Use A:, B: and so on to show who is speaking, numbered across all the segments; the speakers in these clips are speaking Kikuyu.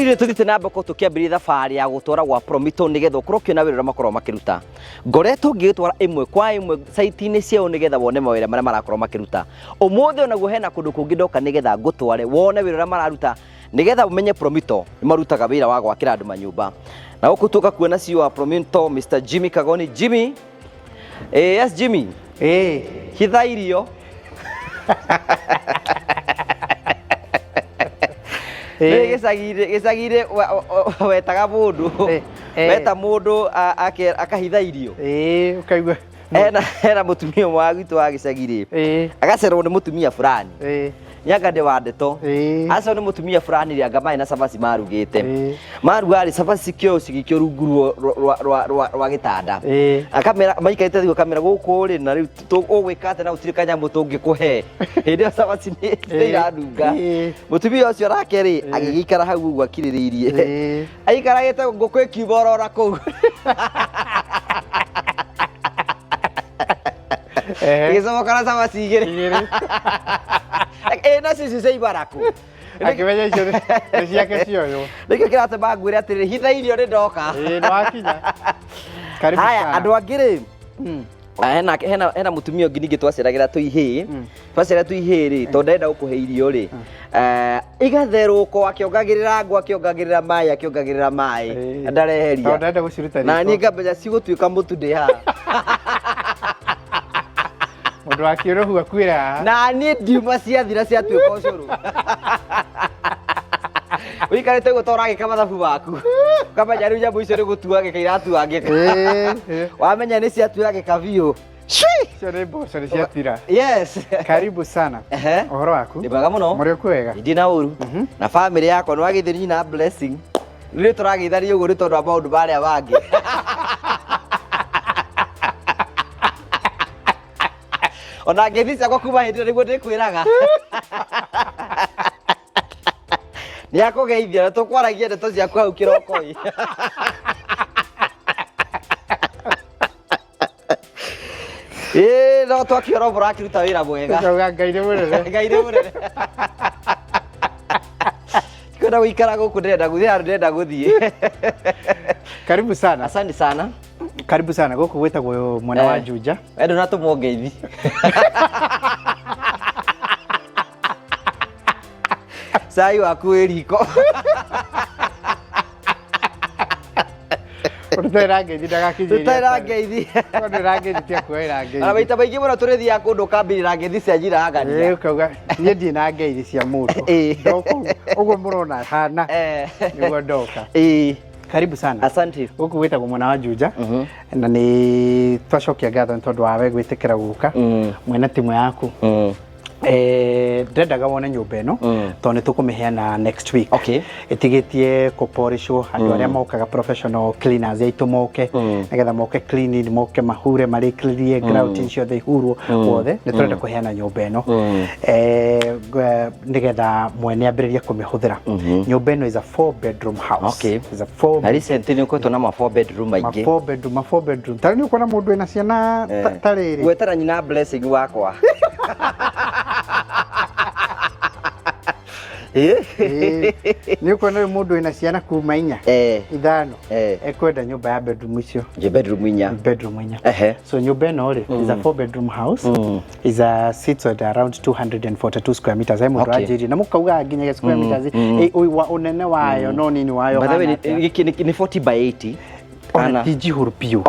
A: Rĩu tũthiĩte na mbere tũkĩambĩrĩria thabarĩ ya gũtwara gwa Promito nĩgetha ũkorwo ũkĩona wĩra ũrĩa makoragwo makĩruta. Ngoretwo ngĩgĩtwara ĩmwe kwa ĩmwe site-inĩ ciao nĩgetha wone mawĩra marĩa marakorwo makĩruta. Ũmũthĩ onaguo hena kũndũ kũngĩ ndoka nĩgetha ngũtware wone wĩra ũrĩa mararuta nĩgetha ũmenye Promito nĩ marutaga wĩra wa gwakĩra andũ manyũmba. Na gũkũ tuoka kuona CEO wa Promito Mr. Jimmy Kagoni. Jimmy, yes Jimmy. Hitha irio. Nĩ gĩcagi-inĩ wetaga mũndũ weta mũndũ akahitha irio.
B: Ĩĩ, ũkaigua.
A: Hena mũtumia ũmwe wa gwitũ wa gĩcagi rĩ, agacererwo nĩ mũtumia fulani. Nyanga ndĩ wa ndeto. Acererwo nĩ mũtumia fulani rĩ, anga marĩ na cabaci marugĩte. Maruga rĩ, cabaci cikĩoywo cigĩikio rungu rwa gĩtanda. Akamera maikarĩte thĩ akamera gũkũ rĩ, na rĩu ũgwĩka atĩa na gũtirĩ kanyamũ tũngĩkũhe. Hĩndĩ ĩyo cabaci nĩ iranunga. Mũtumia ũcio nake rĩ, agĩgĩikara hau ũguo akirĩrĩirie. Aikaragĩte ngũkũ ĩkiuma orora kũu. Ĩgĩcomoka na cabaci igĩrĩ.
B: Igĩrĩ.
A: Ĩ nacio icio cia ibarakũ.
B: Akĩmenya icio nĩ ciake cioywo.
A: Nĩkĩo kĩratũma ngwĩre atĩrĩrĩ, hitha irio nĩ ndoka.
B: Ĩĩ, nĩ wakinya. Karibu
A: Haya,
B: sana.
A: andũ angĩ rĩ, hena mũtumia ũngĩ ningĩ twaceragĩra twĩ ihĩĩ. Twaceragĩra twĩ ihĩĩ rĩ, tondũ ndarenda gũkũhe irio rĩ, igatherũko akĩongagĩrĩra ngũ, akĩongagĩrĩra maĩ, akĩongagĩrĩra maĩ, ndareheria.
B: Tondũ ndarenda gũciruta
A: Na niĩ
B: riko.
A: ngamenya cigũtuĩka mũtu ndĩ haha.
B: Mũndũ wa kĩũrũhu akuĩra haha.
A: Na niĩ ndiuma ciathira ciatuĩka ũcũrũ. Ũikarĩte ũguo ta ũragĩka mathabu maku. Ũkamenya rĩu nyamũ icio nĩ gũtuangĩka iratuangĩka. Wamenya nĩ ciatuangĩka biũ. Cui!
B: Icio nĩ mboco nĩ ciatira.
A: Yes.
B: Karibu sana. Ũhoro waku?
A: Nĩ mwega mũno.
B: Mũrĩ okuo wega?
A: Ndirĩ na ũru. Na famĩlĩ yakwa nĩ wagĩthĩ nyina Blessing. Rĩu tũrageithania ũguo nĩ tondũ wa maũndũ marĩa mangĩ. Ona ngeithi ciakwa kuma hĩndĩ ĩyo nĩguo ndĩkwĩraga. Nĩ akũgeithia na tũkwaragia ndeto ciaku hau kĩroko-ĩ. Ĩĩ no twakĩona mũrakĩruta wĩra mwega.
B: Ũkauga Ngai nĩ mũnene.
A: Ngai nĩ mũnene. Kwenda gũikara gũkũ ndĩrenda gũthiĩ handũ ndĩrenda gũthiĩ.
B: Karibu sana.
A: Asante sana.
B: Karibu sana. Gũkũ gwĩtagwo mwena wa Juja.
A: We ndũnatũmwo ngeithi. Cai waku wĩ riko.
B: Ũtũtwarĩra ngeithi ndagakinyie.
A: Tũtwarĩra ngeithi.
B: Tũtwarĩra ngeithi tia kuoera ngeithi.
A: Ona maita maingĩ mũno tũrĩthiaga kũndũ ũkambĩrĩra ngeithi cia njira ngania.
B: Ĩĩ ũkauga niĩ ndirĩ na ngeithi cia mũndũ. Ndoka ũguo mũrona hana nĩguo ndoka. Karibu sana.
A: Asante.
B: Gũkũ gwĩtagwo mwena wa Juja. Na nĩ twacokia ngatho nĩ tondũ wa we gwĩtĩkĩra gũka mwena timu yaku. Ndĩrendaga wone nyũmba ĩno tondũ nĩ tũkũmĩheana next week. Ĩtigĩtie kũporishwo andũ arĩa mokaga professional cleaners aitũ moke nĩgetha moke cleaning, moke mahure marĩkĩrĩrie grouting ciothe ihurwo wothe. Nĩ tũrenda kũheana nyũmba ĩno nĩgetha mwene ambĩrĩrie kũmĩhũthĩra. Nyũmba ĩno is a 4 bedroom house. Is a 4
A: Na recently nĩ ũkoretwo na ma 4 bedroom
B: ma
A: maingĩ.
B: 4 bedroom, ma 4 bedroom. Ta rĩu nĩ ũkuona mũndũ wĩna ciana ta rĩrĩ.
A: Gwetera nyina Blessing wakwa.
B: Nĩ ũkuona rĩu mũndũ wĩna ciana kuma inya ithano ekwenda nyũmba ya bedroom icio.
A: Je, bedroom inya.
B: Bedroom inya. So nyũmba ĩno rĩ is a 4 bedroom house. Is a sits at around 242 square meters. He mũndũ anjĩrire na mũkauga nginyagia square meters ũnene wayo no nini wayo.
A: By the way, gĩkĩ nĩ 40 by 80.
B: Ona ti njihũru biũ.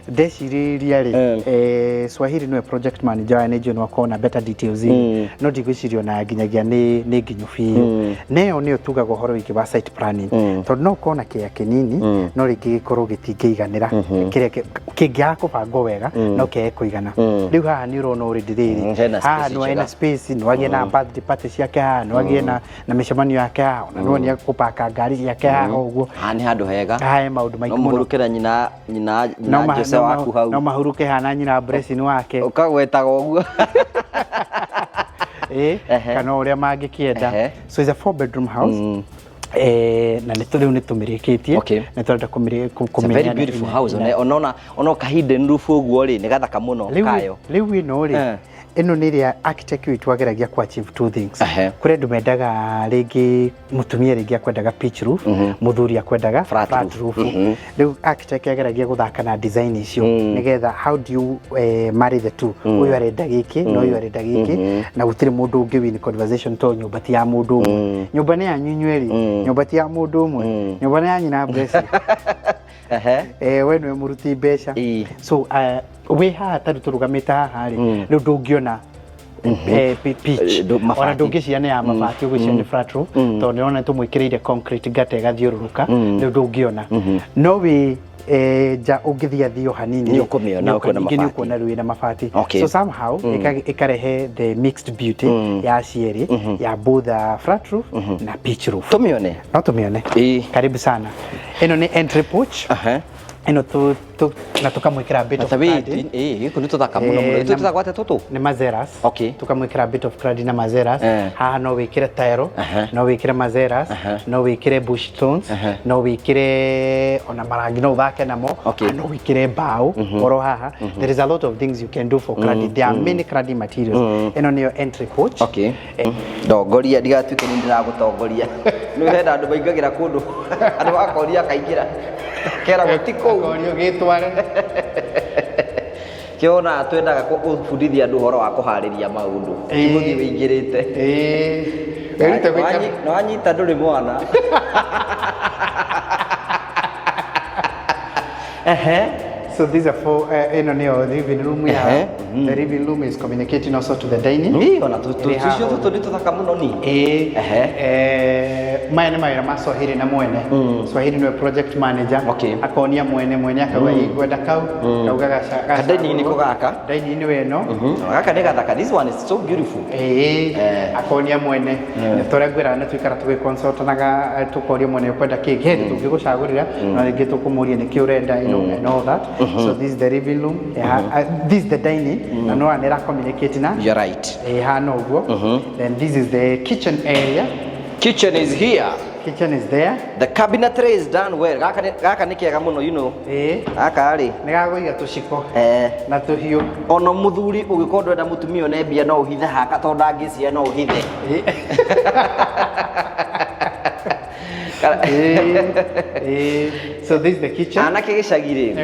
B: Ndecirĩria rĩ, Swahili nĩwe project manager wa nĩ njũĩ no akorwo na better details no ndigwĩciria ona nginyagia nĩ nginyu biũ. Na ĩyo nĩyo tugaga ũhoro wĩgiĩ wa site planning tondũ no ũkorwo na kĩea kĩnini no rĩngĩ gĩkorwo gĩtingĩiganĩra kĩrĩa kĩngĩaga kũbangwo wega no kĩage kũigana. Rĩu haha nĩ ũrona already rĩrĩ
A: Hena
B: haha
A: space
B: no hena
A: njega.
B: space, no agĩe na birthday party ciake haha, no agĩe na mĩcemanio yake haha, ona no nĩ ekũpaka ngari ciake haha ũguo.
A: Haha nĩ handũ hega.
B: Haha he maũndũ maingĩ
A: No
B: mũno.
A: mũhurũke na nyina Jose waku hau.
B: No mahuruke haha na nyina Blessing wake.
A: Ũkagwetaga ũguo.
B: Kana ũrĩa mangĩkĩenda. So it's a 4 bedroom house. Na nĩ rĩu nĩ tũmĩrĩkĩtie. Nĩ tũrenda
A: It's a very
B: kũmĩneana
A: beautiful house. Ona ona kahinda roof ũguo rĩ, nĩ gathaka mũno kayo.
B: Rĩu ĩno rĩ, Ĩno nĩ ĩrĩa architect witũ ageragia ku achieve two things. Kũrĩ andũ mendaga rĩngĩ mũtumia rĩngĩ akwendaga pitch roof, mũthuri akwendaga
A: flat roof.
B: Roof. Rĩu architect ageragia gũthaka na design icio nĩgetha how do you marry the two? Ũyũ arenda gĩkĩ na ũyũ arenda gĩkĩ, na gũtirĩ mũndũ ũngĩ win conversation to nyũmba ti ya mũndũ ũmwe. Nyũmba nĩ yanyu inyuerĩ, nyũmba ti ya mũndũ ũmwe, nyũmba nĩ ya nyina mbeca. We nĩwe mũruti mbeca. So wĩ haha tarĩu tũrũgamĩte haha rĩ, rĩu ndũngĩona pitch.
A: Mabati.
B: Ona ndũngĩciria nĩ ya mabati, ũgwĩciria nĩ flat roof, tondũ nĩrona tũmwĩkĩrĩire concrete gutter ĩgathiũrũrũka. Rĩu ndũngĩona, no wĩ nja ũngĩthia thio hanini
A: Nĩ ũkũmĩona, ũkuona
B: ningĩ nĩ
A: mabati.
B: ũkuona rĩu ĩna mabati. So somehow ĩkarehe the mixed beauty ya cierĩ, ya both flat roof na pitch roof.
A: Tũmĩone.
B: No tũmĩone. Karibu sana. Ĩno nĩ entry porch. Ĩno tu, tu, na tukamwĩkĩra bit of cladding.
A: Gĩkũ nĩ tũthaka mũno mũno.
B: Na-
A: Tũtũ twĩtagwo atĩa tũtũ?
B: Nĩ mazeras. Tukamwĩkĩra bit of cladding na mazeras. Haha no wĩkĩre tile, no wĩkĩre mazeras, no wĩkĩre bush stones, no wĩkĩre ona marangi no ũthake namo. No wĩkĩre mbaũ oro haha. There is a lot of things you can do for cladding. There are many cladding materials. Ĩno nĩyo entry porch.
A: Ndongoria ndigatuĩke nĩ ndĩragũtongoria. Nĩ hena andũ maingagĩra kũndũ, andũ makoria akaingĩra keragwo ti kũu.
B: Akorio gĩtware.
A: Kĩona twendaga gũbundithia andũ ũhoro wa kũharĩria maũndũ, ti gũthiĩ wĩingĩrĩte.
B: Wĩrute gwĩka.
A: Nĩwanyita ndũrĩ mwana. Ehe.
B: So these are four, ĩno nĩyo living room ya. The living room is communicating also to the dining.
A: Ĩ, ona
B: Ĩrĩ haha
A: tũcio tũtũ nĩ tũthaka mũno ni.
B: Ĩĩ. Maya nĩ mawĩra ma Swahili na mwene. Swahili nĩwe project manager. Akonia mwene, mwene akauga ngwenda kau, kauga gaca.
A: Ka dining nĩko gaka?
B: Dining nĩwe ĩno.
A: Gaka nĩ gathaka. This one is so beautiful.
B: Ĩĩ. Akonia mwene. Tũrĩa ngwĩra nĩ tũikara tũgĩconsultanaga, tũkoria mwene ũkwenda kĩ, he hĩndĩ tũngĩgũcagũrĩra, no rĩngĩ tũkũmũria nĩkĩ ũrenda, and all that. So this is the living room. This is the dining. Na no nĩ communicate na.
A: You're right.
B: Ĩĩ, hana ũguo. Then this is the kitchen area.
A: Kitchen is here.
B: Kitchen is there.
A: The cabinetry is done well. Gaka nĩ kega mũno. Gaka rĩ.
B: Nĩ gagũiga tũciko. Na tũhiũ.
A: Ona mũthuri ũgĩkorwo ndwenda mũtumia one mbia no ũhithe haka tondũ ndangĩciria no ũhithe.
B: Ĩĩ. So this is the kitchen.
A: Anake gĩcagi rĩ.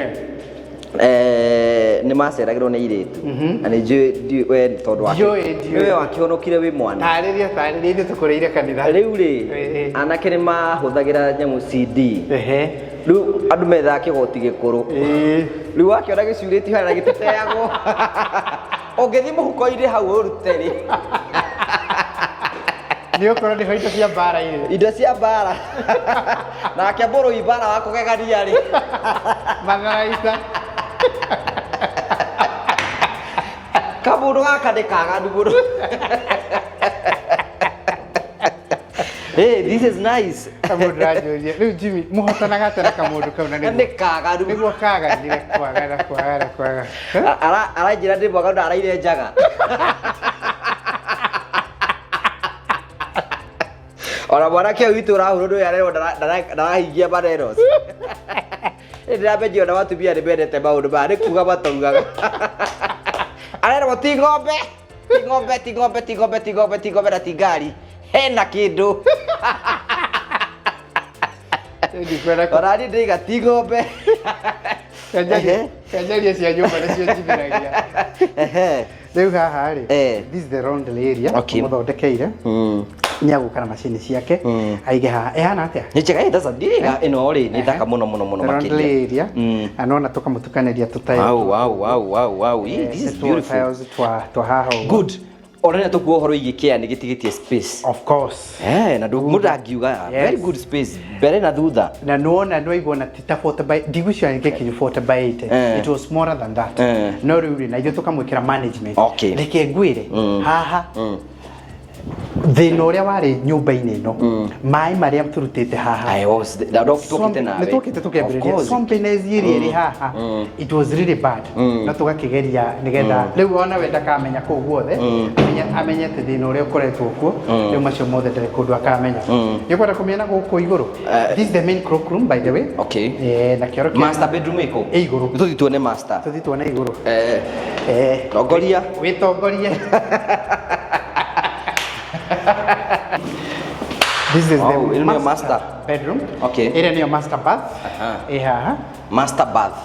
A: Nĩ maceragĩrwo nĩ airĩtu. Na nĩ njũĩ we tondũ wa
B: Ndiũĩ, ndiũĩ.
A: Nĩwe wakĩhonokire wĩ mwana.
B: Tarĩria, tarĩria, ithuĩ tũkũrĩire kanitha.
A: Rĩu rĩ, anake nĩ mahũthagĩra nyamũ CD. Rĩu andũ methaga kĩgoti gĩkũrũ. Rĩu wakĩona gĩcurĩtio harĩa na gĩtiteagwo. Ũngĩthiĩ mũhuko-inĩ hau ũrute rĩ.
B: Nĩ ũkorwo nĩho indo cia mbara irĩ.
A: Indo cia mbara. Nake mũrũi mbara wa kũgegania rĩ.
B: Matharaita.
A: Kamũndũ gaka nĩ kaganu mũno. Hey, this is nice.
B: Kamũndũ ranjũria. Rĩu Jimmy, mũhotanaga atĩa na kamũndũ kau na nĩguo?
A: Nĩ kaganu.
B: Nĩguo kaganire kwagana, kwagana, kwagana.
A: Aranjĩra ndĩ mwaganu na araire njaga. Ona mwanake ũyũ witũ ũrahũrwo nĩ ũyũ arerwo ndarahingia maneno. Nĩ ndĩramenyire ona atumia nĩ mendete maũndũ maya, nĩ kuga mataugaga. Arerwo ti ng'ombe, ti ng'ombe, ti ng'ombe, ti ng'ombe, ti ng'ombe, ti ng'ombe na ti ngari. Hena kĩndũ.
B: Ndikwenda kũ-
A: Ona niĩ ndĩiga ti ng'ombe.
B: Kanjaria cia nyũmba nĩcio njithiragia. Rĩu haha rĩ, this is the laundry area. Mũthondekeire. Nĩ agũka na macini ciake. Aige haha. Ĩhana atĩa?
A: Nĩ njega, that's a deal. Ĩno rĩ, nĩ thaka mũno, mũno, mũno
B: Laundry
A: makĩria.
B: area. Na nona tũkamũtukanĩria tũtail.
A: Wow, wow, wow, wow, wow. This is
B: Nĩ
A: beautiful.
B: tiles twa haha ũguo.
A: Good. Ona nĩ tũkuo ũhoro wĩgiĩ kĩa nĩ gĩtigĩtie space.
B: Of course.
A: Na mũndũ angiuga, very good space, mbere na thutha.
B: Na nĩwona nĩwaigua na ti ta 40 by, ndigwĩciria nĩ gĩkinyu 40 by 80. It was smaller than that. No rĩu rĩ, na ithuĩ tũkamwĩkĩra management. Reke ngwĩre, haha, Thĩna ũrĩa warĩ nyũmba-inĩ ĩno, maĩ marĩa tũrutĩte haha,
A: I was tũkĩte nawe.
B: Nĩ tũkĩte tũkĩambĩrĩria.
A: Of course.
B: Swampiness ĩrĩa ĩrĩ haha, it was really bad, no tũgakĩgeria nĩgetha rĩu ona we ndakamenya kũu guothe, amenye atĩ thĩna ũrĩa ũkoretwo kuo rĩu macio mothe ndarĩ kũndũ akamenya. Nĩ ũkwenda kũmĩona gũkũ igũrũ? This is the main cloak room, by the way. Eh, na kĩoro kĩa
A: Master bedroom ĩkũ?
B: Ĩ igũrũ.
A: Tũthiĩ tuone master.
B: Tũthiĩ tuone igũrũ.
A: Tongoria.
B: Wĩtongorie. This is
A: Wow,
B: the
A: ĩno nĩyo master.
B: bedroom.
A: Okay.
B: Ĩrĩa nĩyo master bath.
A: Aha.
B: Ĩ haha.
A: Master bath.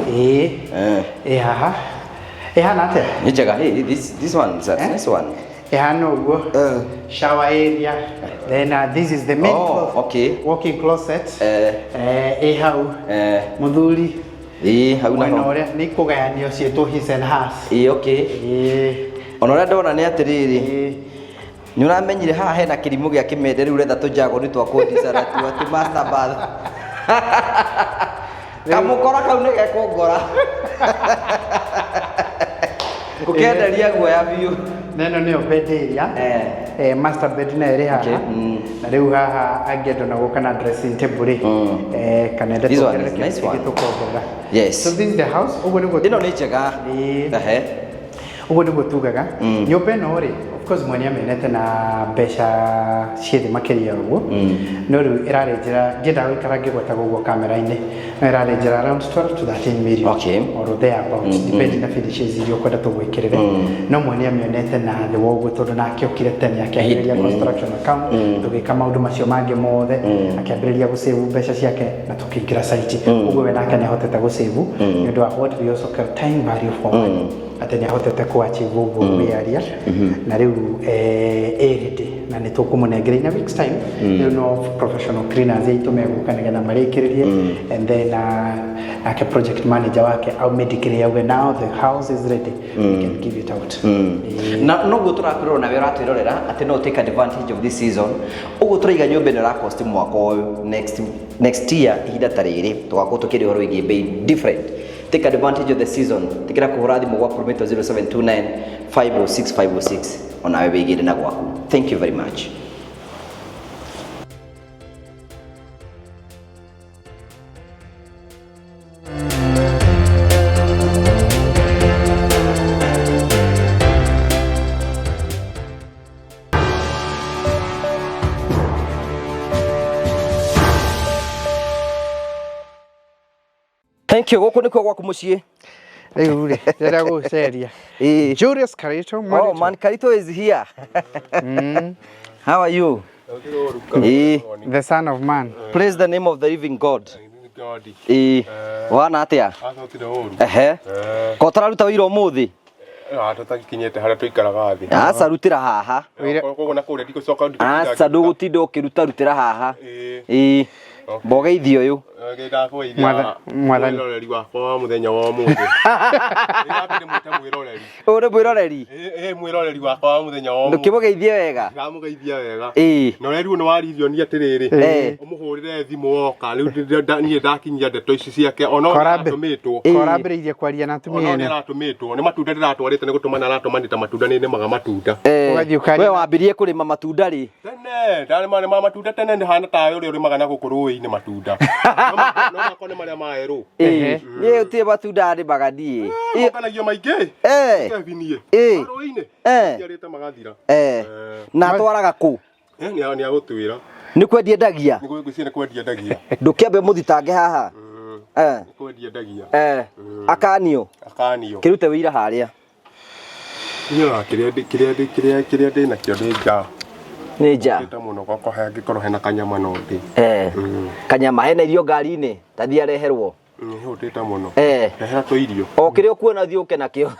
B: Ĩ. Ĩ haha. Ĩhana atĩa?
A: Nĩ njega. Hey, this one is a nice one.
B: Ĩhana ũguo. Shower area. Then this is the main
A: Oh, okay.
B: walk-in closet. Ĩ hau. Mũthuri.
A: Ĩ hau
B: Mwena
A: naho.
B: ũrĩa nĩ ikũgayanio ciĩtwo his and hers.
A: Ĩ, okay.
B: Ĩ.
A: Ona ũrĩa ndona nĩ atĩrĩrĩ.
B: Ĩ.
A: Nĩ ũramenyire haha hena kĩrimũ gĩa kĩmende rĩu ũretha tũnjagoni twa kũndica natuo atĩ master bath. Kamũkora kau nĩ gekũngora. Gũkenderia guoya biũ.
B: Na ĩno nĩyo bed area. Master bed nayo ĩrĩ haha.
A: Okay.
B: Na rĩu haha angĩenda ona gũka na dressing table rĩ, kana ende
A: This one
B: tuongerere
A: is nice
B: kĩndũ
A: one.
B: kĩngĩ tũkongerera.
A: Yes.
B: So this is the house. Ũguo nĩguo
A: Ĩno nĩ njega.
B: Ĩĩ.
A: Ehe.
B: Ũguo nĩguo tugaga nyũmba ĩno rĩ, of course mwene amĩonete na mbeca ciĩ thĩ makĩria ũguo, no rĩu ĩrarĩ njĩra ndiendaga gũikara ngĩgwetaga ũguo kamera-inĩ, no ĩrarĩ njĩra around 12 to 13 million or there about, depending na finishes iria ũkwenda tũgwĩkĩrĩre, no mwene amĩonete na thĩ wa ũguo tondũ nake okire tene akĩambĩrĩria construction account, tũgĩka maũndũ macio mangĩ mothe, akĩambĩrĩria gũsave mbeca ciake na tũkĩingĩra site. Ũguo we nake nĩahotete gũsave nĩ ũndũ wa what we also call time value for money, atĩ nĩ ahotete kũ achieve ũguo kwĩyaria na rĩu ĩ ready na nĩ tũkũmũnengera in a week's time. Rĩu no professional cleaners aitũ megũka nĩgetha marĩkĩrĩrie, and then nake project manager wake aumĩndikĩrĩrie auge, "Now the house is ready, we can give it out."
A: Na noguo tũrakwĩrora nawe ũratwĩrorera atĩ no take advantage of this season. Ũguo tũraiga nyũmba ĩno ĩracost mwaka ũyũ, next year ihinda ta rĩrĩ tũgakorwo tũkĩaria ũhoro wĩgiĩ bei different. Take advantage of the season. Tikĩra kũhũra thimũ gwa Prometo 0729 506 506 onawe wĩigĩre na gwaku. Thank you very much. Thank you. Gũkũ nĩkuo gwaku mũciĩ.
B: Rĩu rĩ rĩrĩa gũceria Julius Karito.
A: Oh man, Karito is here. How are you?
B: The son of man.
A: Praise the name of the living God. Ĩĩ. Wana atĩa?
C: Acokire ũru.
A: Ehe. Ko tũraruta wĩra ũmũthĩ?
C: Tũtakinyĩte harĩa tũikaraga thĩ.
A: Aca, rutĩra haha.
C: Koguo na kũrĩa ndigũcoka ndigũtinda.
A: Aca, ndũgũtinda ũkĩruta, rutĩra haha.
C: Ĩĩ.
A: Ĩĩ. Mbogeithio ũyũ.
C: Ndakũgeithia
B: Mwathani.
C: mwĩroreri wakwa wa mũthenya wa ũmũthĩ. Ndĩrambire mwĩte mwĩroreri.
A: Ũyũ nĩ mwĩroreri.
C: Ĩ, mwĩroreri wakwa wa mũthenya wa ũmũthĩ.
A: Ndũkĩmũgeithie wega.
C: Ndamũgeithia wega.
A: Ĩĩ.
C: Na ũrerirwo nĩ warithio nĩ atĩrĩrĩ, ũmũhũrĩre thimũ woka. Rĩu niĩ ndakinyia ndeto ici ciake ona aratũmĩtwo.
B: Korambĩrĩirie kwaria na atumia
C: Ona
B: ene.
C: aratũmĩtwo nĩ matunda ndĩratwarĩte, nĩ gũtũmana aratũmanĩte matunda, nĩ nĩmaga matunda.
B: Ũgathiĩ ũkaria.
A: We wambirie kũrĩma matunda rĩ?
C: Tene ndarĩma nĩma matunda tene, nĩ hana tawe ũrĩa ũrĩmaga na gũkũ rũĩ-inĩ matunda, no makwa nĩ marĩa maerũ.
A: Ĩĩ. Niĩ gũtirĩ matunda nĩmaga niĩ.
C: Mokanagio maingĩ. Kevin niĩ rũĩ-inĩ ciarĩte magathira.
A: Na atwaraga kũ?
C: Nĩ agũtwĩra.
A: Nĩ kwendia ndagia?
C: Nĩ gwĩciria nĩ kwendia ndagia.
A: Ndũkĩambe mũthitange haha.
C: Nĩ kwendia ndagia.
A: Akanio.
C: Akanio.
A: Kĩrute wĩira harĩa.
C: Niĩ kĩrĩa ndĩ nakĩo ndĩ nja.
A: Nĩ nja.
C: Ndĩte mũno gwakwa hangĩkorwo hena kanyama no ndĩ.
A: Kanyama hena irio ngari-inĩ, tathiĩ areherwo.
C: Hũtĩte mũno. Rehera tũirio.
A: O kĩrĩa ũkuona thiĩ ũke nakĩo.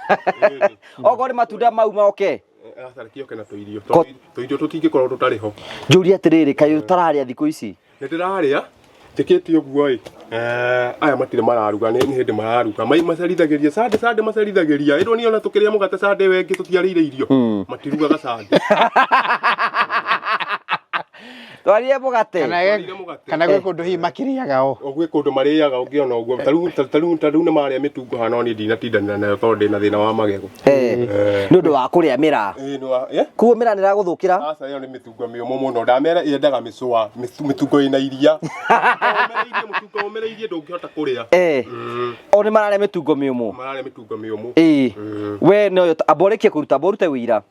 A: Okorwo nĩ matunda mau moke.
C: Aca, kĩoke na tũirio. Tũirio tũtingĩkorwo tũtarĩ ho.
A: Njũrie atĩrĩrĩ, kaĩ ũtararĩa thikũ ici?
C: Nĩ ndĩrarĩa njĩkĩte ũguo ĩ, aya matirĩ mararuga, nĩ hĩndĩ mararuga. Macerithagĩria Sunday, Sunday macerithagĩria ĩrwo niĩ ona tũkĩrĩa mũgate Sunday ĩyo ĩngĩ tũtiarĩire irio, matirugaga Sunday.
A: Twarire mũgate.
B: Kana
C: Twarire mũgate.
B: Kana gwĩ kũndũ hihi makĩrĩaga o.
C: O gwĩ kũndũ marĩaga ũngĩona ũguo. Ta rĩu nĩ marĩa mĩtungo hana, no niĩ ndinatindanĩra nayo tondũ ndĩna thĩna wa magego.
A: Nĩ ũndũ wa kũrĩa mĩraa.
C: Ĩĩ, nĩ wa eh?
A: Koguo mĩraa nĩ ĩragũthũkĩra.
C: Aca, ĩyo nĩ mĩtungo mĩũmũ mũno. Ndamera yendaga mĩcũa, mĩtungo ĩna iria. Ũmĩrĩirie mũtungo ũmĩrĩirie ndũngĩhota kũrĩa.
A: O nĩ mararĩa mĩtungo mĩũmũ.
C: Mararĩa mĩtungo mĩũmũ.
A: We no amba ũrĩkie kũruta, amba ũrute wĩira.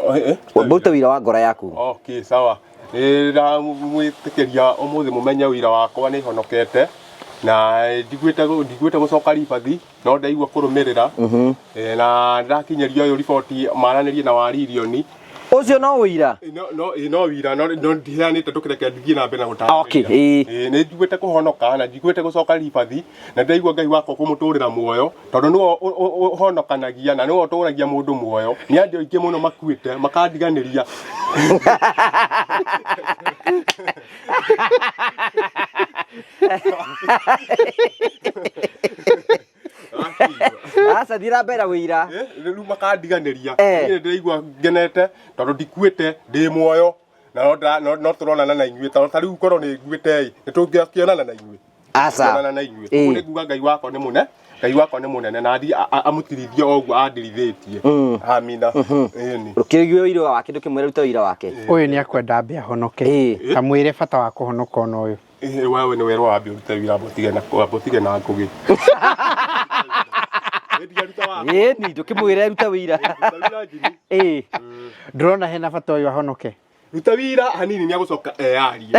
C: Oh, eh, eh.
A: Amba ũrute wĩira wa ngoro yaku.
C: Okay, sawa. Nĩ ndamwĩtĩkĩria ũmũthĩ mũmenye wĩira wakwa nĩ honokete na ndiguĩte gũcoka ribathi no ndaigua kũrũmĩrĩra. Na ndakinyĩria ũyũ riboti maranĩrie na waririoni.
A: Ũcio no wĩira.
C: No wĩira no ndiheanĩte, ndũkĩreke ndithiĩ na mbere na gũtarĩria.
A: Okay, ĩĩ.
C: Nĩ njiguĩte kũhonoka na njiguĩte gũcoka ribathi na ndaigua Ngai wakwa kũmũtũrĩra muoyo tondũ nĩwe ũhonokanagia na nĩwe ũtũragia mũndũ muoyo. Nĩ andũ aingĩ mũno makuĩte makandiganĩria.
A: Aca, thiĩ na mbere na wĩira.
C: Rĩu makandiganĩria.
A: Eh.
C: Niĩ ndĩraigua ngenete tondũ ndikuĩte, ndĩ muoyo na no tũronana na inyuĩ, tondũ ta rĩu korwo nĩ nguĩte ĩ nĩ tũngĩakĩonana na inyuĩ.
A: Aca.
C: Tũkĩonana na inyuĩ. Ũguo nĩ nguga Ngai wakwa nĩ mũne Ngai wakwa nĩ mũnene na athiĩ amũtirithie o ũguo andirithĩtie. Amina. Ĩni.
A: Rũkĩrĩgie wĩira wake, ndũkĩmwĩre rute wĩira wake.
B: Ũyũ nĩ akwenda ambe ahonoke. Kamwĩre bata wa kũhonoka ona ũyũ.
C: Wewe nĩ werwo wambe ũrute wĩra, amba ũtige na ngũgĩ. Ndigaruta wakwa.
A: Ĩni, ndũkĩmwĩre rute wĩira.
C: Ruta wĩra, Jimmy.
B: Ndũrona hena bata ũyũ ahonoke?
C: Ruta wĩra hanini nĩ agũcoka eyarie.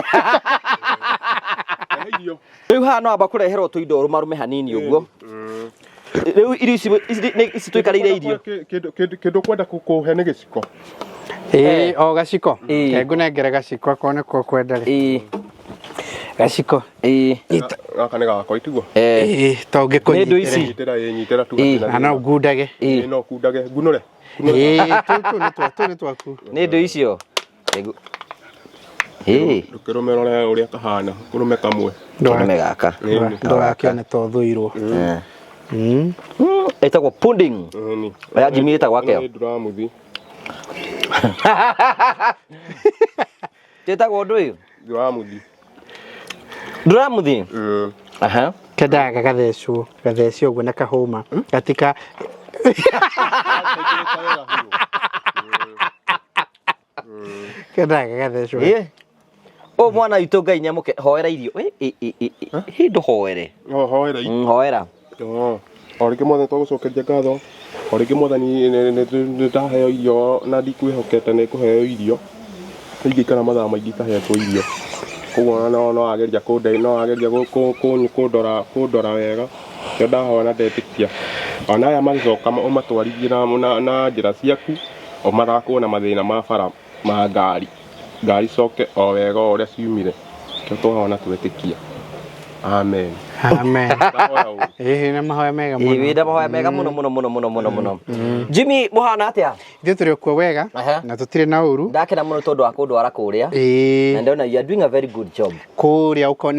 C: Rehe irio.
A: Rĩu haha no amba kũreherwo tũindo ũrũmarume hanini ũguo. Rĩu irio ici tũikarĩire irio.
C: Kĩndũ kwenda kũhe nĩ gĩciko.
B: Ĩĩ, o gaciko.
A: Ĩĩ.
B: Ngũnengere gaciko akorwo nĩko kwenda rĩ. Gaciko.
C: Gaka nĩ gakwa, itiguo?
B: Ĩĩ, to
A: Nĩ indo
B: ngĩkũnyitĩre.
A: ici.
C: Nyitĩra, ĩĩ, nyitĩra tu.
A: Ĩĩ.
B: Na no ngundage.
C: Ĩĩ, no kundage ngunũre.
B: Ĩĩ, tũu nĩ twaku.
A: Nĩ indo icio. Ĩĩ.
C: Ndũkĩrũme, rore ũrĩa kahana, kũrũme kamwe.
A: Kĩrũme gaka.
B: Ndũgakĩone to thũirwo.
A: Ĩtagwo pudding.
C: Ĩni.
A: Ya Jimmy ĩtagwo atĩa?
C: Nĩ nduramuthi.
A: Ĩtagwo ũndũ ũyũ?
C: Nduramuthi.
A: Nduramuthi. Aha.
B: Kendaga gagathecwo, gathecwo ũguo na kahũma gatika. Kendaga gagathecwo.
A: Ĩĩ. Ũyũ mwana witũ Ngai nĩamũke, hoera irio. Ĩ ĩ ĩ ĩ ĩ ndũhoere.
C: Oh, hoera.
A: Hoera.
C: Oh. O rĩngĩ Mwathani twagũcokeria ngatho. O rĩngĩ Mwathani nĩ ndaheo irio na ndikwĩhokete nĩ ngũheo irio. Ingĩikara mathaa maingĩ itahetwo irio. Koguo no ageria kũnde no ageria kũndora wega. Nĩkĩo ndahoya na ndetĩkia. Ona aya magĩcoka ũmatwarithie na njĩra ciaku, o marakuona mathĩna ma bara ma ngari. Ngari coke o wega o ũrĩa ciumire. Nĩkĩo twahoya na twetĩkia. Amen.
B: Amen.
C: Ndahoya ũũ.
B: Ĩĩ, nĩ mahoya mega
A: Ĩĩ,
B: mũno.
A: wĩna mahoya mega mũno mũno mũno mũno mũno mũno. Jimmy, mũhana atĩa?
B: Ithuĩ tũrĩ okuo wega na tũtirĩ na ũru.
A: Ndakena mũno tondũ wa kũndwara kũrĩa. Na ndona you are doing a very good job.
B: Kũrĩa ũko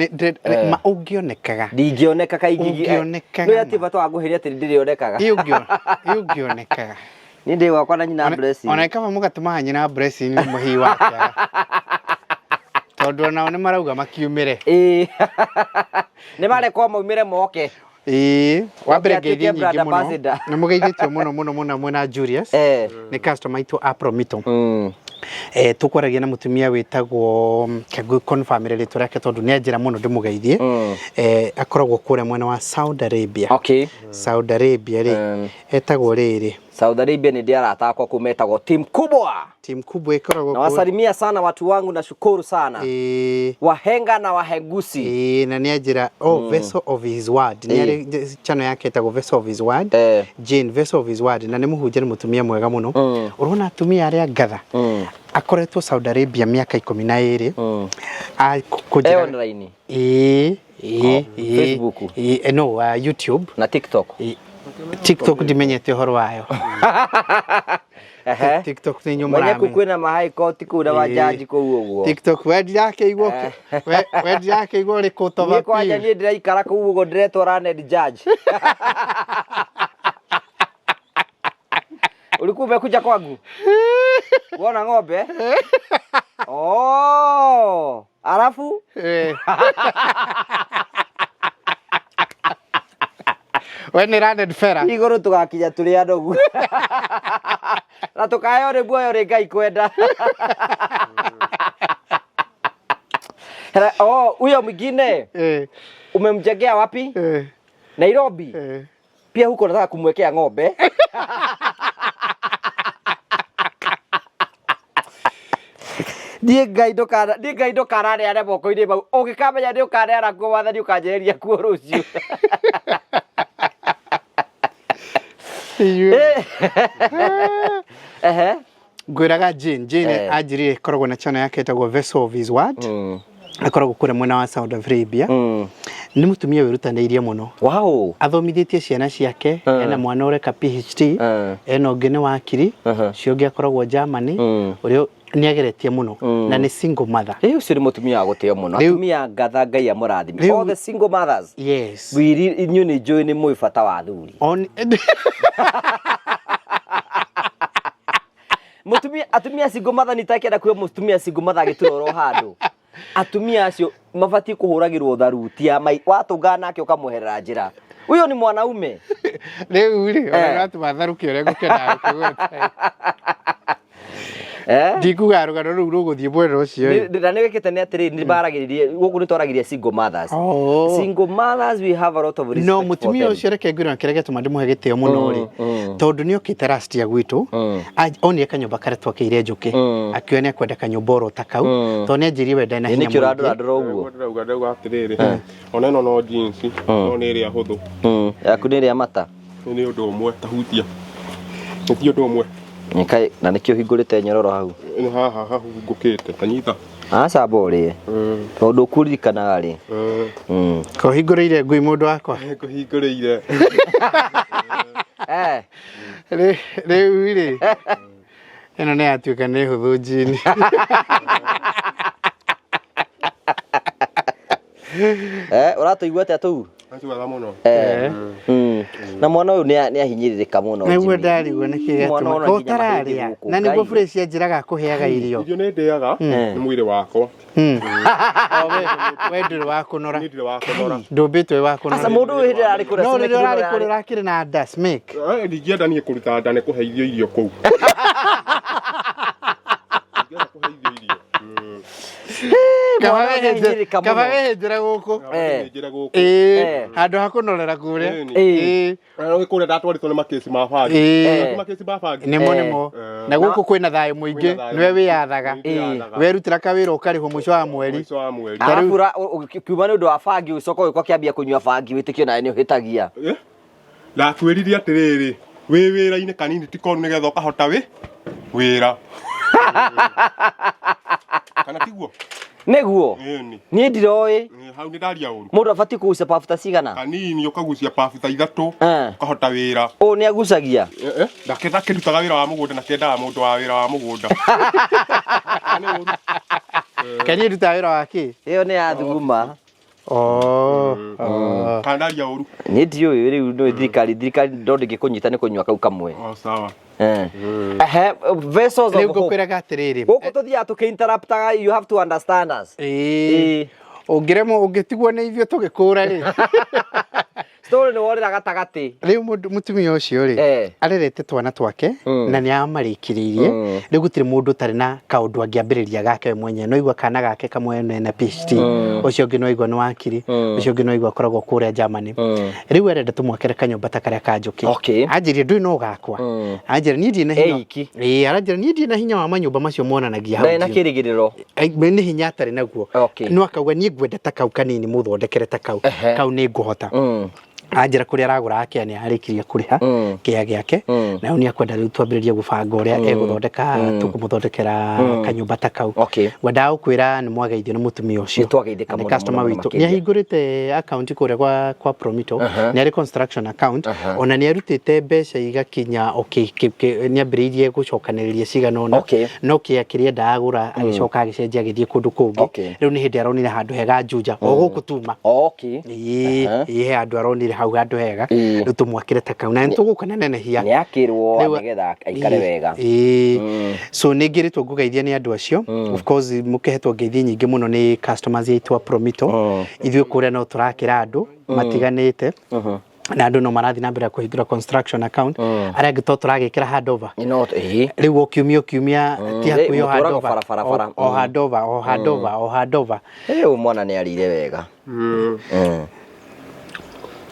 B: ma ũngĩonekaga.
A: Ndingĩoneka kaingĩ.
B: Ũngĩonekaga.
A: Nĩ atĩ bata wa ngũhĩria atĩ ndĩrĩonekaga.
B: Ĩ ũngĩonekaga.
A: Niĩ ndĩ gwakwa na nyina Blessing.
B: Ona ĩkaba mũgatũmaga nyina Blessing nĩ mũhii wake. Tondũ onao nĩ marauga makiumĩre.
A: Ĩĩ. Nĩ marekwo maumĩre moke.
B: Ĩĩ, wa mbere
A: Oke
B: ngeithi
A: atuĩke
B: nyingĩ
A: brand
B: mũno.
A: ambassador.
B: Nĩ mũgeithĩtio mũno mũno mũno mwena Julius. Nĩ customer aitũ a Promito. Tũkwaragia na mũtumia wĩtagwo kengũ confirm rĩtwa rĩake tondũ nĩ anjĩra mũno ndĩmũgeithie. Akoragwo kũrĩa mwena wa Saudi Arabia.
A: Okay.
B: Saudi Arabia rĩ, etagwo rĩrĩ.
A: Saudi Arabia nĩ ndĩ arata akwa kũu metagwo Team Kubwa.
B: Team Kubwa ĩkoragwo
A: Na wasalimia sana watu wangu na shukuru sana. Wahenga na wahengusi.
B: Ĩĩ, na nĩ anjĩra, oh, Vessel of His Word. Nĩ arĩ channel yake ĩtagwo Vessel of His Word. Jane Vessel of His Word, na nĩ mũhunjia, nĩ mũtumia mwega mũno. Ũrona atumia arĩa ngatha. Akoretwo Saudi Arabia mĩaka 12.
A: E online.
B: Ĩĩ, ĩĩ, ĩĩ.
A: Facebook.
B: Ĩĩ, no, YouTube.
A: Na TikTok.
B: TikTok ndimenyete ũhoro wayo. TikTok nĩ inyuĩ
A: Menye kuu
B: mũramenya.
A: kwĩna ma high court kũu na majaji kũu ũguo.
B: TikTok we ndirakĩigua we ndirakĩigua ũrĩ court of
A: Niĩ kwanja
B: appeal.
A: niĩ ndĩraikara kũu ũguo ndĩretwo learned judge. Ulikuwa umekuja kwangu? Kuona ng'ombe? Oh, alafu
B: We nĩ landed fella.
A: Igũrũ tũgakinya tũrĩ anogu na tũkaheo nĩ muoyo rĩ Ngai kwenda. Oh, huyo mwingine umemjengea wapi? Nairobi. Pia huko nataka kumwekea ng'ombe. Niĩ Ngai ndũkana niĩ Ngai ndũkananeane moko-inĩ mau ũngĩkamenya nĩ ũkaneana kuo wathani ũkanjeheria kuo rũciũ.
B: Inyuĩ.
A: Ehe.
B: Ngwĩraga Jane, Jane anjĩrire ĩkoragwo na channel yake ĩtagwo Vessel of His Word. Akoragwo kũrĩa mwena wa Saudi Arabia. Nĩ mũtumia wĩrutanĩirie mũno. Athomithĩtie ciana ciake, ena mwana ũreka PhD, ena ũngĩ nĩ wakiri, ũcio ũngĩ akoragwo Germany, ũrĩa nĩ ageretie mũno na nĩ single mother.
A: Rĩu ũcio nĩ mũtumia wa gũtĩo mũno. Atumia ngatha Ngai amũrathime. All the single mothers.
B: Yes.
A: Wiri inyuĩ nĩ njũĩ nĩ mũĩ bata wa athuri. Mũtumia atumia single mother nĩ takĩenda kuo mũtumia single mother agĩturwo handũ. Atumia acio mabatiĩ kũhũragĩrwo tharuti ya mai watũngana nake ũkamweherera njĩra. Huyo ni mwanaume.
B: Rĩu rĩ, ona ũratũma tharũke ũrĩa ngũkena gũkĩgweta. Ndikuga rũgano rũu rũgũthiĩ mwena ũcio ĩ.
A: Na nĩ wĩkĩte nĩ atĩrĩrĩ, nĩ baragĩrĩrie gũkũ nĩ twaragĩria single mothers. Single mothers, we have a lot of respect
B: No
A: for
B: mũtumia
A: them.
B: ũcio reke ngwĩre kĩrĩa gĩatũma ndĩmũhe gĩtĩo mũno rĩ, tondũ nĩ okĩte last year gwitũ, onire kanyũmba karĩa twakĩire njũkĩ, akiuga nĩ akwenda kanyũmba oro ta kau, tondũ nĩ anjĩrire we ndarĩ na
A: Ĩ,
B: hinya
A: nĩkĩo
B: mũingĩ.
A: ũrandũrandũra ũguo?
C: Ndĩrauga ndauga atĩrĩrĩ, ona ĩno no jeans, no nĩ ĩrĩa hũthũ.
A: Yaku nĩ ĩrĩa mata.
C: Nĩ ũndũ ũmwe ta hutia. Nĩ ti ũndũ ũmwe.
A: Nĩkaĩ, na nĩkĩo ũhingũrĩte nyororo hau?
C: Nĩ haha hahingũkĩte, ta nyita.
A: Aca amba ũrĩe. Tondũ ũkũririkanaga rĩ.
B: Kũhingũrĩire ngui mũndũ wakwa?
C: Kũhingũrĩire.
B: Rĩu rĩ, ĩno nĩ yatuĩka nĩ hũthũ njini.
A: Ũratũigua atĩa tũu?
C: Wega mũno.
A: Na mwana ũyũ nĩ ahinyĩrĩrĩka mũno.
B: Nĩguo
A: Jimmy.
B: ndarigwo nĩkĩ
A: Mwana
B: gĩatũma.
A: ona
B: Ko
A: nginya mahĩndĩ
B: ũtararĩa.
A: gũkũ,
B: Na nĩguo
A: Ngai.
B: Fresh anjĩraga akũheaga irio.
C: Irio nĩ ndĩaga nĩ mwĩrĩ wakwa.
B: O we ndũrĩ wa kũnora.
C: Niĩ ndirĩ wa kũnora.
B: Ndũmbĩtwo wĩ wa kũnora.
A: Aca mũndũ ũyũ hĩndĩ ĩrĩa arĩ kũrĩa
B: No
A: Smack
B: rĩrĩa
A: ndũrĩ
B: ũrarĩ
A: arĩ-
B: kũrĩa ũrakĩrĩ na nda Smack.
C: Ndingĩenda niĩ kũruta nda nĩ kũheithio irio kũu. Ndingĩenda kũheithio irio.
B: Kaba
A: Mwana nĩahinyĩrĩrĩka mũno.
B: kaba wehĩnjĩra gũkũ.
C: Wehĩnjĩra gũkũ.
B: Handũ ha kũnorera kũrĩa.
C: Ĩĩ. Kũrĩa ndatwarĩtwo nĩ makĩci ma bangi. Nĩ makĩci ma bangi.
B: Nĩmo nĩmo. Na gũkũ kwĩna thayũ mũingĩ, nĩwe wĩyathaga. Werutĩra kawĩra ũkarĩhwo mũico wa mweri.
C: Mũico wa mweri.
A: Arabu ũkiuma nĩ ũndũ wa bangi ũcoka ũgĩũka ũkĩambia kũnyua bangi wĩtĩkio nawe nĩ ũhĩtagia.
C: Ndakwĩrire atĩrĩrĩ, wĩ wĩra-inĩ kanini ti koru nĩgetha ũkahota wĩra. Kana tiguo?
A: Nĩguo.
C: Ĩni.
A: Niĩ ndiroĩ.
C: Hau nĩ ndaria ũru.
A: Mũndũ abatiĩ kũgucia pabu ta cigana?
C: Kanini ũkagucia pabu ta ithatũ, ũkahota wĩra.
A: Ũũ nĩ agucagia?
C: Ndake ndakĩrutaga wĩra wa mũgũnda na kĩendaga mũndũ wa wĩra wa mũgũnda.
B: Kaĩ niĩ ndutaga wĩra wa kĩ?
A: Ĩyo nĩ ya thuguma.
C: Kana ndaria ũru?
A: Niĩ ndiũĩ rĩu nĩ thirikari, thirikari ndo ndĩngĩkũnyita nĩ kũnyua kau kamwe.
C: O sawa.
A: Ehe, vessels of
B: Rĩu
A: hope.
B: ngũkwĩraga atĩrĩrĩ.
A: Gũkũ tũthiaga tũkĩ-interruptaga, you have to understand us.
B: Ũngĩremwo ũngĩtigwo nĩ ithuĩ tũgĩkũra rĩ.
A: Story nĩ worĩra gatagatĩ.
B: Rĩu mũtumia ũcio rĩ, arerete twana twake na nĩ amarĩkĩrĩirie. Rĩu gũtirĩ mũndũ ũtarĩ na kaũndũ angĩambĩrĩria gake we mwenyewe. No igua kana gake kamwe na PhD, ũcio ũngĩ no igua nĩ wakiri, ũcio ũngĩ no igua akoragwo kũrĩa Germany. Rĩu arenda tũmwakĩre kanyũmba ta karĩa ka Njũkĩ. Anjĩrire ndũĩ no gakwa. Anjĩra niĩ ndirĩ na hinya.
A: Eiki.
B: Ĩĩ, aranjĩra niĩ ndirĩ na hinya wa manyũmba macio monanagia hau.
A: Ndarĩ na kĩrĩgĩrĩro.
B: Nĩ hinya atarĩ naguo. No akauga niĩ ngwenda ta kau kanini mũthondekere ta kau. Kau nĩ ngũhota. Anjĩra kũrĩa aragũra ake nĩ arĩkirie kũrĩha kĩea gĩake. Na rĩu nĩ akwenda rĩu twambĩrĩrie gũbanga ũrĩa egũthondeka, tũkũmũthondekera kanyũmba ta kau. Ngwendaga gũkwĩra nĩ mwageithio nĩ mũtumia ũcio.
A: Nĩ twageithĩka
B: Nĩ
A: mũno,
B: customer
A: mũno, mũno
B: witũ.
A: makĩria.
B: Nĩ ahingũrĩte account kũrĩa kwa Promito. Nĩ arĩ construction account. Ona nĩ arutĩte mbeca igakinya, nĩ ambĩrĩirie gũcokanĩrĩria cigana ũna. No kĩea kĩrĩa endaga gũra, agĩcoka agĩcenjia agĩthiĩ kũndũ kũngĩ. Rĩu nĩ hĩndĩ aronire handũ hega Juja, o gũkũ tuma. Ĩĩ, he handũ aronire hau. hau handũ hega.
A: Ĩĩ.
B: Rĩu tũmwakĩre ta kau na nĩ tũgũka na nenehia.
A: Nĩ akĩrwo
B: Rĩu-
A: nĩgetha aikare
B: Ĩĩ,
A: wega.
B: ĩĩ.
A: Mm.
B: So nĩ ngĩrĩtwo ngũgeithia nĩ andũ acio. Of course mũkĩhetwo ngeithi nyingĩ mũno nĩ customers aitũ a Promito. Ithuĩ kũrĩa no tũrakĩra andũ matiganĩte na andũ no marathiĩ na mbere kũhingũra construction account, arĩa angĩ to tũragĩkĩra handover.
A: No ĩĩ.
B: Rĩu o kiumia o kiumia ti hakuhĩ o
A: Mũtũraga
B: handover.
A: bara, bara, bara.
B: O handover, o handover, o handover.
A: Ĩ, mwana nĩ arĩire wega.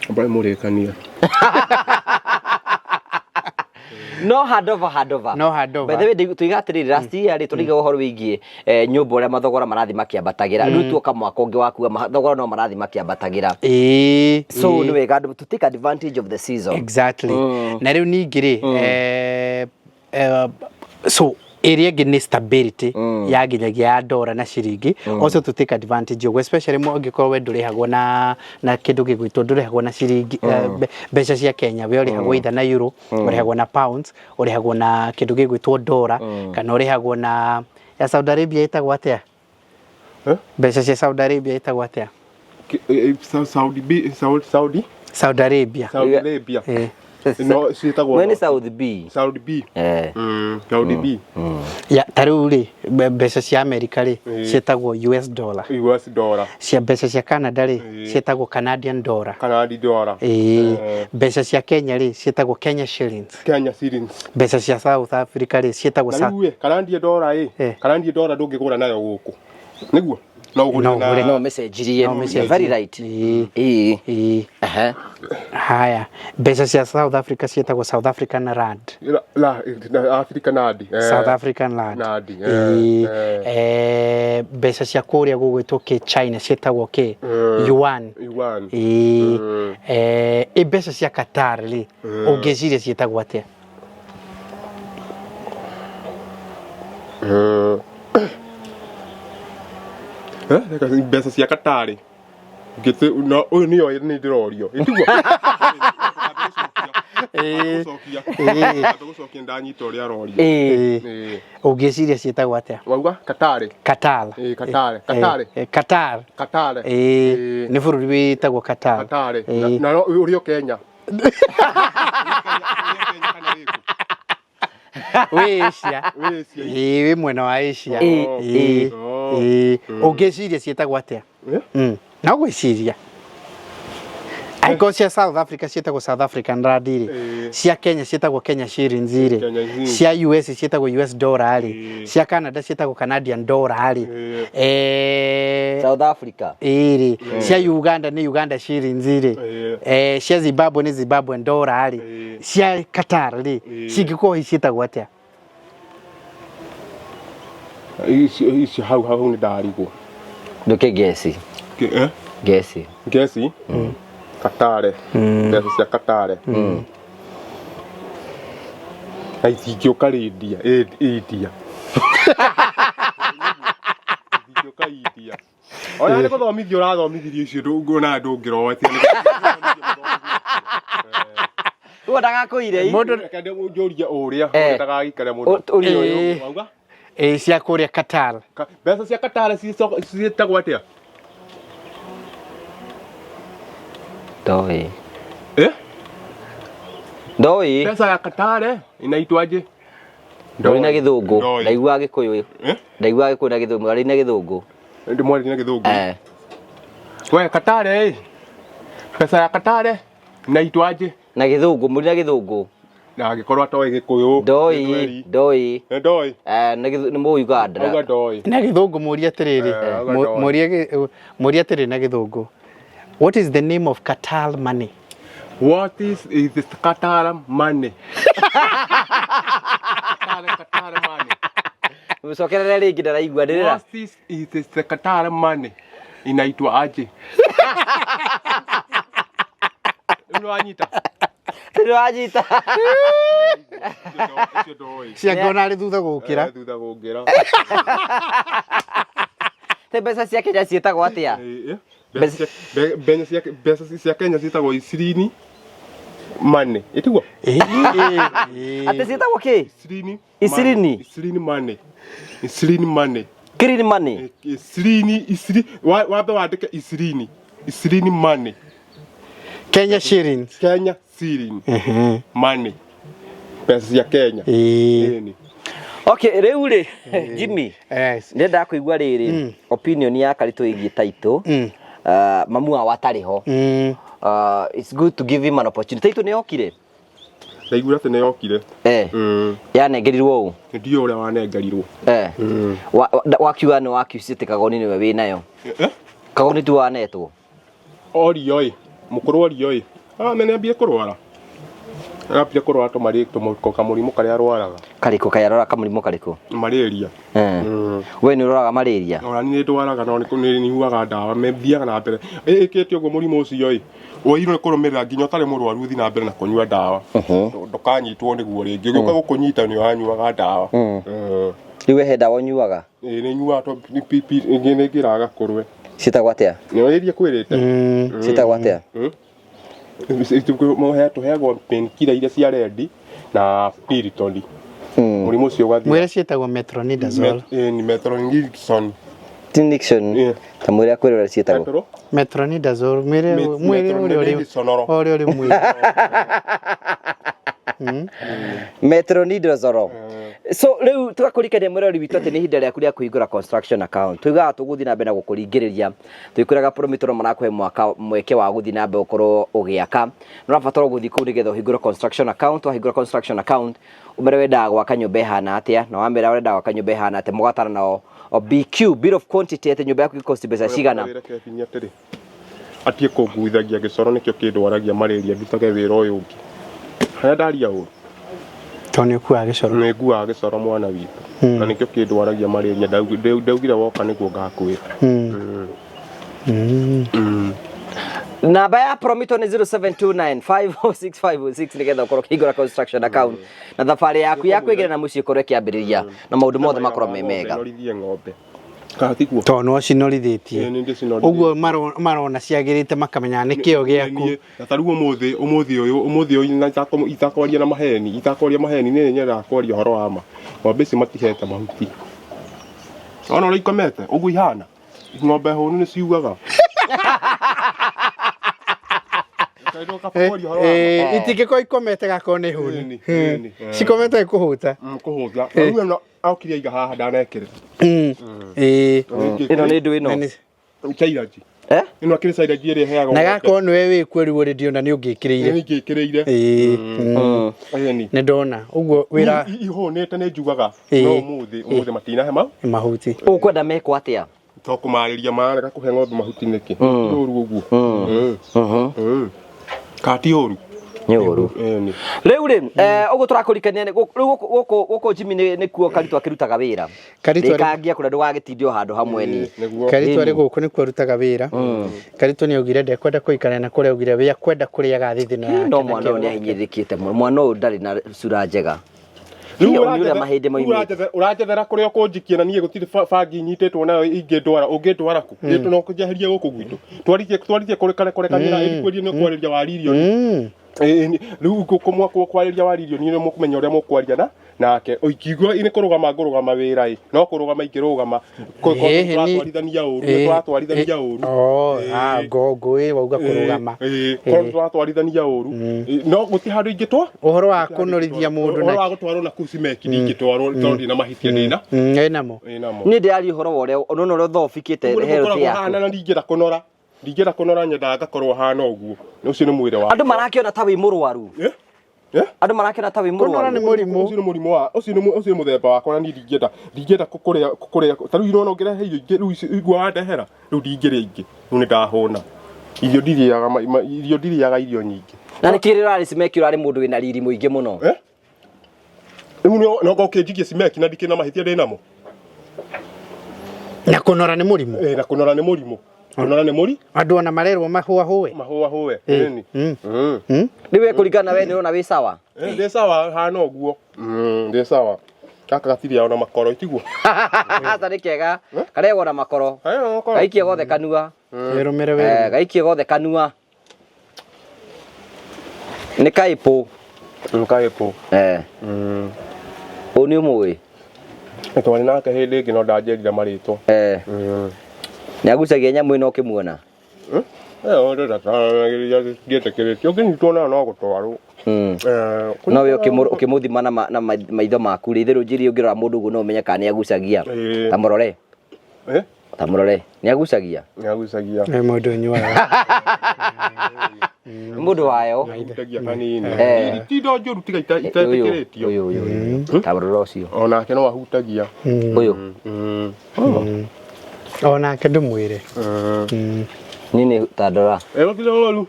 C: Ambaye mũrĩkania.
A: No handover, handover.
B: No handover.
A: By the way, tuiga atĩrĩrĩ, last year rĩ, tũraiga ũhoro wĩgiĩ nyũmba ũrĩa mathogora marathiĩ makĩambatagĩra. Rĩu tuoka mwaka ũngĩ wakuga mathogora no marathiĩ makĩambatagĩra. So nĩ wega andũ to take advantage of the season.
B: Exactly. Na rĩu ningĩ rĩ, so ĩrĩa ĩngĩ nĩ stability ya nginyagia ya ndora na ciringi, also to take advantage ũguo, especially angĩkorwo we ndũrĩhagwo na kĩndũ gĩgwĩtwo, ndũrĩhagwo na ciringi, mbeca cia Kenya, we ũrĩhagwo either na euro, ũrĩhagwo na pounds, ũrĩhagwo na kĩndũ gĩgwĩtwo ndora, kana ũrĩhagwo na ya Saudi Arabia ĩtagwo atĩa?
C: Eh?
B: Mbeca cia Saudi Arabia ĩtagwo atĩa?
C: Saudi B, Saudi Saudi
B: Saudi Arabia.
C: Saudi Arabia. No ciĩtagwo
A: Mwene South B.
C: Saudi B.
A: Eh.
C: Saudi B.
B: Ya ta rĩu rĩ, mbeca cia America rĩ, ciĩtagwo US dollar.
C: US dollar.
B: Cia mbeca cia Canada rĩ, ciĩtagwo Canadian dollar.
C: Canadian dollar.
B: Ĩĩ. Mbeca cia Kenya rĩ, ciĩtagwo Kenya shillings.
C: Kenya shillings.
B: Mbeca cia South Africa rĩ, ciĩtagwo
C: Na rĩu ĩ, Canadian dollar ĩ, Canadian dollar ndũngĩgũra nayo gũkũ. Nĩguo? No ũgũre
B: No
C: na
B: ũgũre.
A: No message.
B: No message.
A: Very right.
B: Ĩĩ.
A: Ĩĩ.
B: Ĩĩ.
A: Aha.
B: Haya, mbeca cia South Africa ciĩtagwo South African rand.
C: La, la Africa nadi.
B: South African rand.
C: Nadi.
B: Ĩĩ. Mbeca cia kũrĩa gũgwĩtwo kĩ China ciĩtagwo kĩ? Yuan.
C: Yuan.
B: Ĩĩ. Ĩ mbeca cia Qatar rĩ, ũngĩciria ciĩtagwo atĩa?
C: Mbeca cia Qatar. Ngĩtĩ no ũyũ nĩyo nĩ ndĩrorio. Ĩtiguo? Gũcokia ndanyita ũrĩa aroria.
B: Ĩĩ. Ũngĩciria ciĩtagwo atĩa?
C: Wauga Qatar.
B: Qatar.
C: Ĩĩ, Qatar. Qatar.
B: Qatar.
C: Qatar.
B: Ĩĩ. Nĩ bũrũri wĩtagwo Qatar.
C: Qatar. Na ũrĩ o Kenya.
B: Wĩ Asia.
C: Wĩ Asia.
B: Ĩĩ, wĩ mwena wa Asia.
A: Ĩĩ.
B: Ĩĩ. Ũngĩciria ciĩtagwo atĩa? No gwĩciria. Angĩkorwo cia South Africa ciĩtagwo South African rand rĩ, cia Kenya ciĩtagwo Kenya shillings rĩ,
C: Kenya shillings.
B: cia US ciĩtagwo US dollar rĩ, cia Canada ciĩtagwo Canadian dollar rĩ,
A: South Africa.
B: Ĩĩ rĩ, cia Uganda nĩ Uganda shillings rĩ, cia Zimbabwe nĩ Zimbabwean dollar rĩ, cia Qatar rĩ, cingĩkorwo ciĩtagwo atĩa?
C: Icio hau hau nĩ ndarigwo.
A: Ndũke ngeci. Ngeci.
C: Ngeci? Qatar. Mbeca cia Qatar. Na itingĩũka India. India. Itingĩũka India. Oya nĩ gũthomithio ũrathomithirio icio ndũngĩona ndũngĩroa.
A: Ũguo ndagakũire.
B: Mũndũ
C: Reke njũrie ũrĩa ndagagĩikare mũno.
A: Ũria ũyũ.
C: Wauga?
B: Ĩĩ, cia kũrĩa Qatar.
C: Mbeca cia Qatar ciĩtagwo atĩa?
A: Ndoĩ.
C: Ndoĩ.
A: Ndoĩ.
C: Mbeca ya Qatar inaitwaje?
A: Ndũrĩ na gĩthũngũ.
C: Ndoĩ.
A: Ndaiguaga Gĩkũyũ. Ndaiguaga Gĩkũyũ na gĩthũngũ. Arĩ na gĩthũngũ.
C: Ndĩ mwari na gĩthũngũ. We Qatar ĩ. Mbeca ya Qatar inaitwaje?
A: Na gĩthũngũ, mũrĩ na gĩthũngũ.
C: Na angĩkorwo atoĩ Gĩkũyũ.
A: Ndoĩ, ndoĩ.
C: Ndoĩ.
A: Nĩ mũ Uganda.
C: Auga ndoĩ.
B: Na gĩthũngũ mũrie atĩrĩrĩ. Mũrie atĩrĩrĩ na gĩthũngũ. What is the name of Qatar money?
C: What is this Qatar money? Qatar money.
A: Mũcokerere rĩngĩ ndaraigua ndĩrĩra.
C: What is this Qatar money? Inaitwa aje? Nĩ wanyita?
A: Nĩ wanyita.
B: Ciangona arĩ thutha gũkĩra.
C: Thutha gũkĩra.
A: Te mbeca cia Kenya ciĩtagwo atĩa?
C: Mbeca cia Kenya ciĩtagwo isirini money. Ĩtiguo?
A: Atĩ ciĩtagwo kĩ?
C: Isirini.
A: Isirini.
C: Isirini money. Isirini money.
A: Green money.
C: Isirini, isiri, wambe wandĩke isirini. Isirini money.
B: Kenya shillings.
C: Kenya shilling money, mbeca cia Kenya. Ĩni.
A: Okay, rĩu rĩ, Jimmy,
B: Yes.
A: ndĩrenda kũigua rĩrĩ opinion ya Karitũ ĩgiĩ Taitũ. Mamu wao atarĩ ho. It's good to give him an opportunity. Taitũ nĩ yokire.
C: Ndaiguire atĩ nĩ yokire.
A: Yanengerirwo ũ?
C: Ndiũĩ ũrĩa wanengerirwo.
A: Wakiuga nĩ wakiucĩte Kagoni nĩwe wĩnayo.
C: Eh?
A: Kagoni tu wanetwo.
C: Orio ĩ, mũkũrũ orio ĩ, amene ambie kũrwara. Ambire kũrwara tũmarĩ kamũrimũ karĩa arwaraga.
A: Karĩkũ kayarora kamũrimũ karĩkũ?
C: Malaria.
A: We nĩ ũroraga malaria?
C: Ona niĩ ndwaraga no nĩ nyuaga ndawa, thiaga na mbere. Ĩkĩte ũguo mũrimũ ũcio ĩ, woirwo nĩ kũrũmĩrĩra nginya ũtarĩ mũrwaru ũthiĩ na mbere na kũnyua ndawa. Ndũkanyitwo nĩguo rĩngĩ. Ũgĩũka gũkũnyita nĩ ũranyuaga ndawa.
A: Rĩu we he ndawa ũnyuaga?
C: Ĩĩ nĩ nyuaga nĩ ngĩraga kũrwe.
A: Ciĩtagwo atĩa?
C: Nĩ ũrĩria kwĩrĩte?
A: Ciĩtagwo atĩa?
C: Tũheagwo painkiller iria cia red na Piriton. Mũrimũ ũcio ũgathiĩ.
B: Mwĩre ciĩtagwo metronidazole.
C: Ni metronidazole.
A: Nixon. Ta mwĩre akwĩre ũrĩa ciĩtagwo.
B: Metronidazole. Mwĩre mwĩre ũrĩa ũrĩ mwĩre.
A: Metronidazole. So rĩu tũgakũrikania mwĩrori witũ atĩ nĩ ihinda rĩaku rĩa kũhingũra construction account. Tuigaga tũgũthiĩ na mbere na gũkũringĩrĩria. Twĩkwĩraga Promitoro marakũhe mwaka mweke wa gũthiĩ na mbere gũkorwo ũgĩaka. Nĩ ũrabatara gũthiĩ kũu nĩgetha ũhingũre construction account. Wahingũra construction account, ũmere wendaga gwaka nyũmba ĩhana atĩa, na wamera ũrenda gwaka nyũmba ĩhana atĩa, mũgatara nao BQ, bill of quantity, atĩ nyũmba yaku ĩkosti mbeca cigana.
C: Atie kũnguithagia gĩcoro nĩkĩo kĩndwaragia malaria ndutage wĩra ũyũ ũngĩ. Harĩa ndaria ũru?
B: Tondũ nĩ ũkuaga gĩcoro.
C: Nĩ nguaga gĩcoro mwana witũ. Na nĩkĩo kĩndwaragia malaria. Ndaugire woka nĩguo ngakwĩra.
A: Namba ya Promito nĩ 0729506506 nĩgetha ũkorwo ũkĩhingũra construction account na thabarĩ yaku ya kwĩgĩra na mũciĩ ĩkorwo ĩkĩambĩrĩria na maũndũ mothe makorwo me mega.
C: Norithie ng'ombe. Kana tiguo?
B: Tondũ nĩ wacinorithĩtie.
C: Nĩ ndĩcinorithĩtie.
B: Ũguo marona ciagĩrĩte makamenya nĩ kĩo gĩaku.
C: Na ta rĩu ũmũthĩ ũyũ na itakwaria na maheni, itakwaria maheni nĩ nyendaga kwaria ũhoro wa ma. Ng'ombe ici matihete mahuti. Ona ũrĩa ikomete ũguo ihana. Ng'ombe hũnu nĩ ciugaga.
B: Itingĩkorwo ikomete gakorwo nĩ hũnu. Cikomete kũhũta.
C: Kũhũta. Rĩu ĩno okire aiga haha ndanekĩrĩra.
A: Ĩno nĩ ndũ ĩno.
C: Silage. Ĩno akĩrĩ silage ĩrĩa ĩheagwo.
B: Na gakorwo nĩwe wĩkuo rĩu already ona nĩ ũngĩkĩrĩire.
C: Nĩ ingĩkĩrĩire.
B: Nĩ ndona. Ũguo wĩra
C: ihũnĩte nĩ njugaga. No ũmũthĩ matinahe
B: mahuti.
A: Ũkwenda mekwo atĩa?
C: To kũmarĩria marega kũhe ng'ombe mahuti nĩkĩ? Ti ũru ũguo. Ka ti ũru?
A: Nĩ ũru. Rĩu rĩ, ũguo tũrakũrikania rĩu gũkũ Jimmy nĩkuo Karitũ akĩrutaga wĩra. Rĩkangia kũrĩa ndũgagĩtinde o handũ hamwe ni.
B: Karitũ arĩ gũkũ nĩkuo arutaga wĩra. Karitũ nĩ augire ndekwenda kũikara na kũrĩa augire wĩ akwenda kũrĩaga thithino yake.
A: No mwana ũyũ nĩ ahinyĩrĩrĩkĩte mũno. Mwana ũyũ ndarĩ na cura njega. Rĩu ũrĩa mahĩndĩ moimĩte.
C: Ũranjethera kũrĩa ũkũnjikia na niĩ gũtirĩ bangi nyitĩtwo nayo ingĩndwara, ũngĩndwara kũ? No kũnjeherie gũkũ gwitũ. Twaritie kũrekanĩra ĩrikwerie nĩ kwarĩria waririo. Rĩu kwarĩria waririo nĩ mũkũmenya ũrĩa mũkwaria na nake. Ingiuga nĩ kũrũgama ngũrũgama wĩra ĩ, no kũrũgama ingĩrũgama. Tũratwarithania ũru, tũratwarithania ũru.
B: Ngũĩ wauga kũrũgama.
C: Korwo tũratwarithania ũru. No gũtirĩ handũ ingĩtwa.
B: Ũhoro wa kũnorithia mũndũ
C: na ũhoro wa gũtwarwo na kũu cimeki ndingĩtwarwo tondũ ndina mahĩtia ndĩna.
B: Ĩnamo.
A: Niĩ ndĩraria ũhoro wa ũrĩa ũrona ũrĩa ũthofikĩte health yaku.
C: Na ndingĩenda kũnora. Ndingĩenda kũnora nyendaga ngakorwo hana ũguo. Ũcio nĩ mwĩrĩ wakwa.
A: Andũ marakĩona ta wĩ mũrwaru. Andũ marakĩona ta wĩ mũrwaru.
B: Kũnora nĩ mũrimũ.
C: Ũcio nĩ mũrimũ wa ũcio nĩ mũthemba wakwa na niĩ ndingĩenda kũrĩa kũrĩa ta rĩu ũrona ũngĩrehe irio ingĩ rĩu ici igua wandehera rĩu ndingĩrĩa ingĩ rĩu nĩ ndahũna. Irio ndirĩaga irio nyingĩ.
A: Na nĩkĩ rĩrarĩ cimeki ũrarĩ mũndũ wĩna riri mũingĩ mũno?
C: Rĩu no ũkĩnjikie cimeki na ndikĩrĩ na mahĩtia ndĩnamo.
B: Na kũnora nĩ mũrimũ.
C: Na kũnora nĩ mũrimũ. Kũnora nĩ mũri?
B: Andũ ona marerwo mahũahũe.
C: Mahũahũe.
A: Rĩu we kũringana na we nĩ ũrona wĩ sawa?
C: Ndĩ sawa hana ũguo. Ndĩ sawa. Gaka gatirĩ ona makoro itiguo.
A: Aca nĩ kega. Karĩagwo na makoro. Gaikie gothe kanua.
B: Wĩrũmĩre wĩrũme.
A: Gaikie gothe kanua. Nĩ kaĩpũ.
C: Nĩ kaĩpũ.
A: Ũũ nĩ ũmũĩ?
C: Twarĩ nake hĩndĩ ĩngĩ no ndanjĩrire marĩtwa.
A: Nĩ agucagia nyamũ ĩno ũkĩmuona?
C: Ndietĩkĩrĩtio ũngĩnyitwo nayo no gũtwarwo.
A: No we ũkĩmũthima na maitho maku rĩ, itherũ njĩrĩ ũngĩrora mũndũ ũguo no ũmenye kana nĩ agucagia. Ta mũrore. Ta mũrore. Nĩ agucagia?
C: Nĩ agucagia.
B: Nĩ mũndũ ũnyuaga.
A: Nĩ mũndũ wayo.
C: Ahutagia kanini. Ti indo njũru tiga itetĩkĩrĩtio.
A: Ũyũ ũyũ ũyũ. Ta mũrore ũcio.
C: Onake no ahutagia.
A: Ũyũ.
B: Onake ndũmwĩre.
A: Niĩ nĩ ta ndora.
C: Gũtirĩ ũru.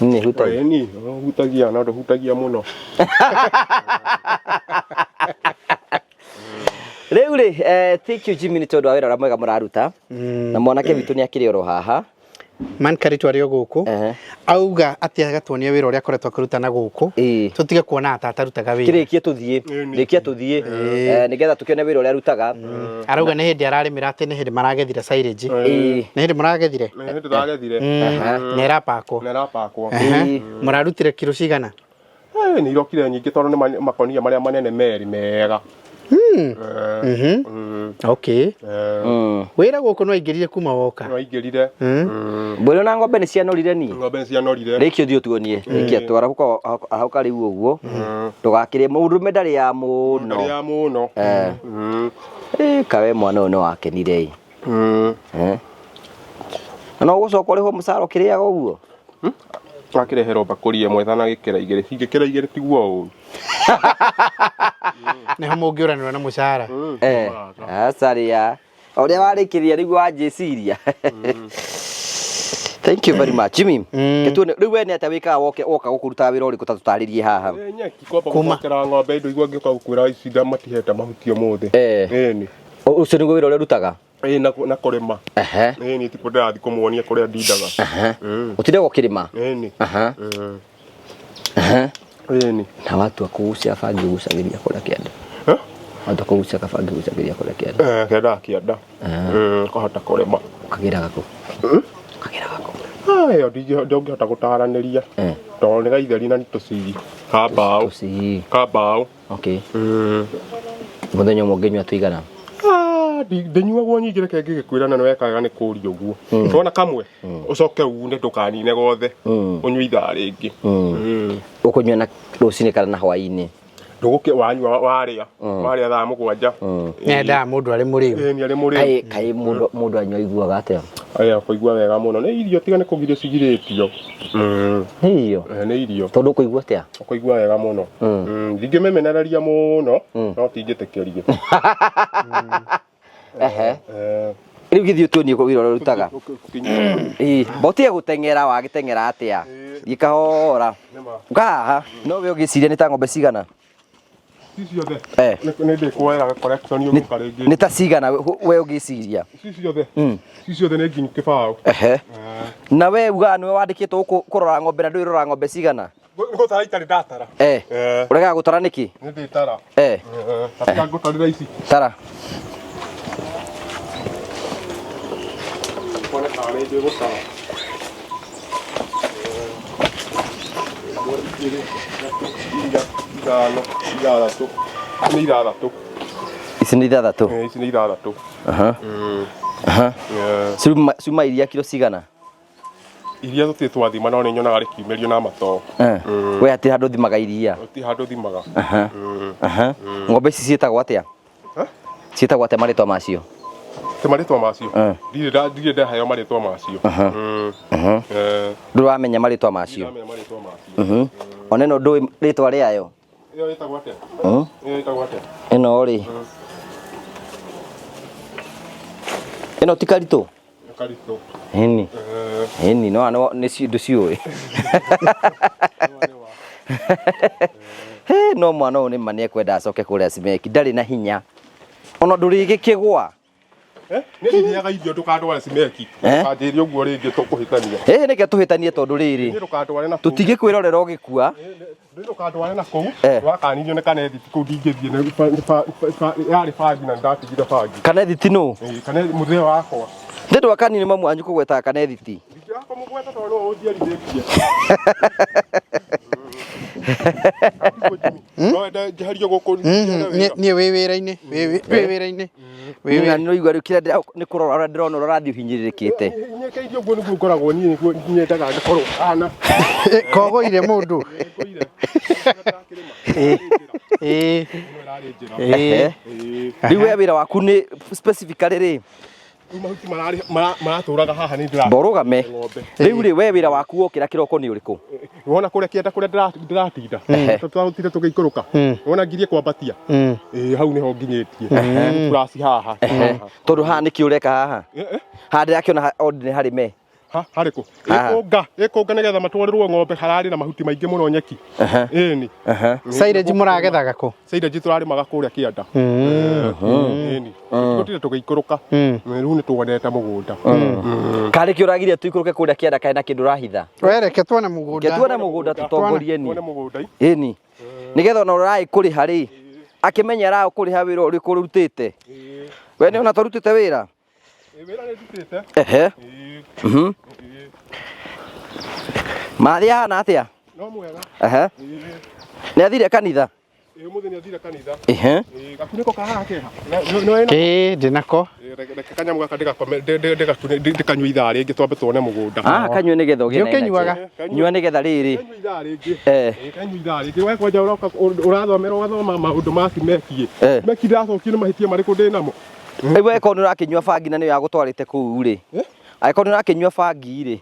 A: Niĩ nĩ hutagia.
C: Ĩni, hutagia no ndũhutagia mũno.
A: Rĩu rĩ, thank you Jimmy nĩ tondũ wa wĩra ũrĩa mwega mũraruta. Na mwanake witũ nĩ akĩrĩ oro haha.
B: Man Karitũ arĩ o gũkũ. Auga atĩ agatuonia wĩra ũrĩa akoretwo akĩruta na gũkũ. Tũtige kuona ata atarutaga wĩra.
A: Kĩrĩkie tũthiĩ. Rĩkia tũthiĩ. Nĩgetha tũkĩone wĩra ũrĩa arutaga.
B: Arauga nĩ hĩndĩ ararĩmĩra atĩ nĩ hĩndĩ maragethire silage. Nĩ hĩndĩ mũragethire?
C: Nĩ hĩndĩ tũragethire.
B: Na ĩrapakwo.
C: Na ĩrapakwo.
B: Mũrarutire kiro cigana?
C: Nĩ irokire nyingĩ tondũ nĩ makonia marĩa manene merĩ mega.
B: Okay. Wĩra gũkũ no aingĩrire kuma woka.
C: No aingĩrire.
A: Mbũri ona ng'ombe nĩ cianorire ni.
C: Ng'ombe nĩ cianorire.
A: Rĩkia ũthiĩ ũtuonie. Rĩkia twara hau rĩu ũguo. Ndũgakĩrĩe mũndũrũme ndarĩaga mũno.
C: Ndarĩaga mũno.
A: Kawe mwana ũyũ nĩ wakenire ĩ. Na no ũgũcoka ũrĩhwo mũcara ũkĩrĩaga ũguo?
C: Akĩreherwo mbakũri ĩmwe ĩtanagĩkĩra igĩrĩ. Cingĩkĩra igĩrĩ tiguo ũru.
B: Nĩho mũngĩũranĩrwo na mũcara.
A: Aca ũrĩa warĩkĩria nĩguo wanjĩciria. Thank you very much Jimmy. Gĩtuone rĩu we nĩ atĩa wĩkaga woka gũkũrutaga wĩra ũrĩkũ ta tũtarĩrie haha?
C: Nyeki kwamba gũcokera ng'ombe indo igua ngĩũka gũkwĩra ici matihete mahuti ũmũthĩ. Ĩni.
A: Ũcio nĩguo wĩra ũrĩa ũrutaga?
C: Ĩĩ na kũrĩma. Ĩni tikuo ndĩrathiĩ kũmuonia kũrĩa ndindaga.
A: Ũtindaga ũkĩrĩma?
C: Ĩni. Ĩni.
A: Na watua kũgucia bangi ũgucagĩria kũrĩa kĩanda? Watua kũgucia kabangi ũgucagĩria kũrĩa kĩanda?
C: Kĩendaga kĩanda. Ũkahota kũrĩma.
A: Ũkagĩraga kũ? Ũkagĩraga kũ?
C: Ĩyo ndũngĩhota gũtaranĩria. Tondũ nĩ gaitheri na nĩ tũcigi. Ka mbaũ.
A: Tũcigi.
C: Ka mbaũ.
A: Okay. Mũthenya ũmwe ũngĩnyua tũigana?
C: Ndĩnyuagwo nyingĩ reke ngĩgĩkwĩra na nĩwekaga nĩ kũria ũguo. Wona kamwe ũcoke une ndũkanine gothe. Ũnyue ithaa rĩngĩ.
A: Ũkũnyua na rũcinĩ kana na hwaĩ-inĩ?
C: Ndũgũkĩ wanyua warĩa. Warĩa thaa 7.
B: Nendaga mũndũ arĩ mũrĩu.
C: Ĩni arĩ mũrĩu.
A: Kaĩ mũndũ anyua aiguaga atĩa?
C: Aya kũigua wega mũno. Nĩ irio tiga nĩ kũgirio cigirĩtio.
A: Nĩ irio?
C: Nĩ irio.
A: Tondũ ũkũigua atĩa?
C: Ũkũigua wega mũno. Ndingĩmĩmenereria mũno, no tingĩtĩkĩria.
A: Rĩu gĩthiĩ ũtuonie wĩra ũrĩa ũrutaga. Mbotie gũteng'era wagĩteng'era atĩa? Thiĩ kahora. Ũka haha. No we ũgĩciria nĩ ta ng'ombe cigana?
C: Ici ciothe. Nĩ ndĩkuoera collection ũgũka rĩngĩ.
A: Nĩ ta cigana we ũgĩciria?
C: Ici ciothe. Ici ciothe nĩ nginyu kĩbaũ.
A: Na we ugaga nĩwe wandĩkĩtwo gũkũ kũrora ng'ombe na ndũĩ ũrora ng'ombe cigana?
C: Gũtara itarĩ ndatara.
A: Ũregaga gũtara nĩkĩ?
C: Nĩ ndĩtara. Atiga ngũtarĩra ici.
A: Tara.
C: Kuone kana nĩ njũĩ gũtara. Ithano, ithathatũ. Nĩ ithathatũ.
A: Ici nĩ ithathatũ?
C: Ici nĩ ithathatũ.
A: Ciuma iria kiro cigana?
C: Iria tũtirĩ twathima no nĩ nyonaga rĩkiumĩrio na matoo.
A: We hatirĩ handũ ũthimaga iria?
C: Gũtirĩ handũ thimaga.
A: Ng'ombe ici ciĩtagwo atĩa? Ciĩtagwo atĩa marĩtwa macio?
C: Ti marĩtwa macio? Ndirĩ ndaheo marĩtwa macio.
A: Ndũrĩ wamenya marĩtwa macio?
C: Ndamenya marĩtwa macio.
A: Ona ĩno ndũĩ rĩtwa rĩayo?
C: Ĩyo ĩtagwo atĩa? Ĩyo ĩtagwo atĩa?
A: Ĩno rĩ. Ĩno ti Karitũ?
C: Karitũ.
A: Ĩni. Ĩni, no nĩ ndũciũĩ. No mwana ũyũ nĩ ma nĩekwenda acoke kũrĩa Cimeki, ndarĩ na hinya. Ona ndũrĩgĩkĩgwa.
C: Nĩ ndĩrĩaga irio ndũkandware Cimeki. Ndũkanjĩre ũguo rĩngĩ tũkũhĩtania.
A: Nĩkĩo tũhĩtanie tondũ rĩrĩ.
C: Ndũkandware na kũu.
A: Tũtingĩkwĩrorera ũgĩkua.
C: Ndũkandware na kũu. Wakanirio nĩ Kanethi kũu ndingĩthiĩ yarĩ bangi na nĩndatigire bangi.
A: Kanethi ti nũ?
C: Kanethi mũthee wakwa.
A: Nĩ ndũ akanini mamu wanyu kũgwetaga Kanethi ti?
C: Ndingĩaga kũmũgweta tondũ nĩwe ũnjiarithĩtie. No wende njeherio gũkũ
B: Niĩ niĩ wĩ wĩra-inĩ, wĩ wĩra-inĩ. Wĩ
A: Na
B: wĩra.
A: nĩ ũraigua rĩu kĩrĩa nĩ kũrora ũrĩa ndĩrona ũrĩa ũrathiĩ ũhinyĩrĩrĩkĩte.
C: Nyekeirio ũguo nĩguo ngoragwo niĩ nĩguo nyendaga ngakorwo hana.
B: Kogoire mũndũ. Ĩĩ. Ĩĩ.
A: Rĩu we wĩra waku nĩ specifically rĩ
C: Rĩu mahuti maratũraga haha nĩ ndĩra.
A: Mborũgame.
C: Ng'ombe.
A: Rĩu rĩ we wĩra waku wokĩra kĩroko nĩ ũrĩkũ?
C: Wona kũrĩa kĩanda kũrĩa ndĩratinda. Tũtire tũgĩikũrũka. Wona ngirie kwambatia. Ĩĩ hau nĩho nginyĩtie. Kuraci haha.
A: Tondũ haha nĩkĩ ũreka haha? Haha ndĩrakĩona nĩ harĩme.
C: Ha harĩkũ? Ĩkũnga, ĩkũnga nĩgetha matwarĩrwo ng'ombe hararĩ na mahuti maingĩ mũno nyeki. Ĩni.
B: Silage mũragethaga kũ?
C: Silage tũrarĩmaga kũrĩa kĩanda. Ĩni. Tũtire tũgĩikũrũka. Rĩu nĩ tuonete mũgũnda.
A: Karĩ kĩ ũragiria tũikũrũke kũrĩa kĩanda kaĩ na kĩndũ ũrahitha?
B: We reke tuone mũgũnda.
A: Reke tuone mũgũnda tũtongorie ni.
C: Tuone mũgũnda.
A: Ĩni. Nĩgetha ona ũraĩ kũrĩha rĩ, akĩmenye arakũrĩha wĩra ũrĩkũ ũrutĩte. We nĩ ona tũrutĩte wĩra?
C: Wĩra nĩ ndutĩte.
A: Ehe. Mathĩ ahana atĩa?
C: No mwega.
A: Ehe. Nĩ athire kanitha?
C: Ĩĩ ũmũthĩ nĩ athire kanitha.
A: Ehe.
C: Gakunĩko ka haha keha.
B: Ĩĩ ndĩnako.
C: Reke kanyamũ gaka ndĩkanyue ithaa rĩngĩ twambe tuone mũgũnda.
A: Ah, kanyue nĩgetha ũgĩe na
B: Ndĩũkĩnyuaga.
A: energy. Nyua nĩgetha rĩrĩ.
C: Kanyue ithaa rĩngĩ.
A: Eh.
C: Kanyue ithaa rĩngĩ. We kwanja ũroka ũrathomera ũgathoma maũndũ ma cimeki.
A: Eh.
C: Meki ndĩracokio nĩ mahĩtia marĩkũ ndĩnamo.
A: Rĩu angĩkorwo nĩ ũrakĩnyua bangi na nĩyo yagũtwarĩte kũu rĩ. Angĩkorwo nĩ ũrakĩnyua bangi rĩ.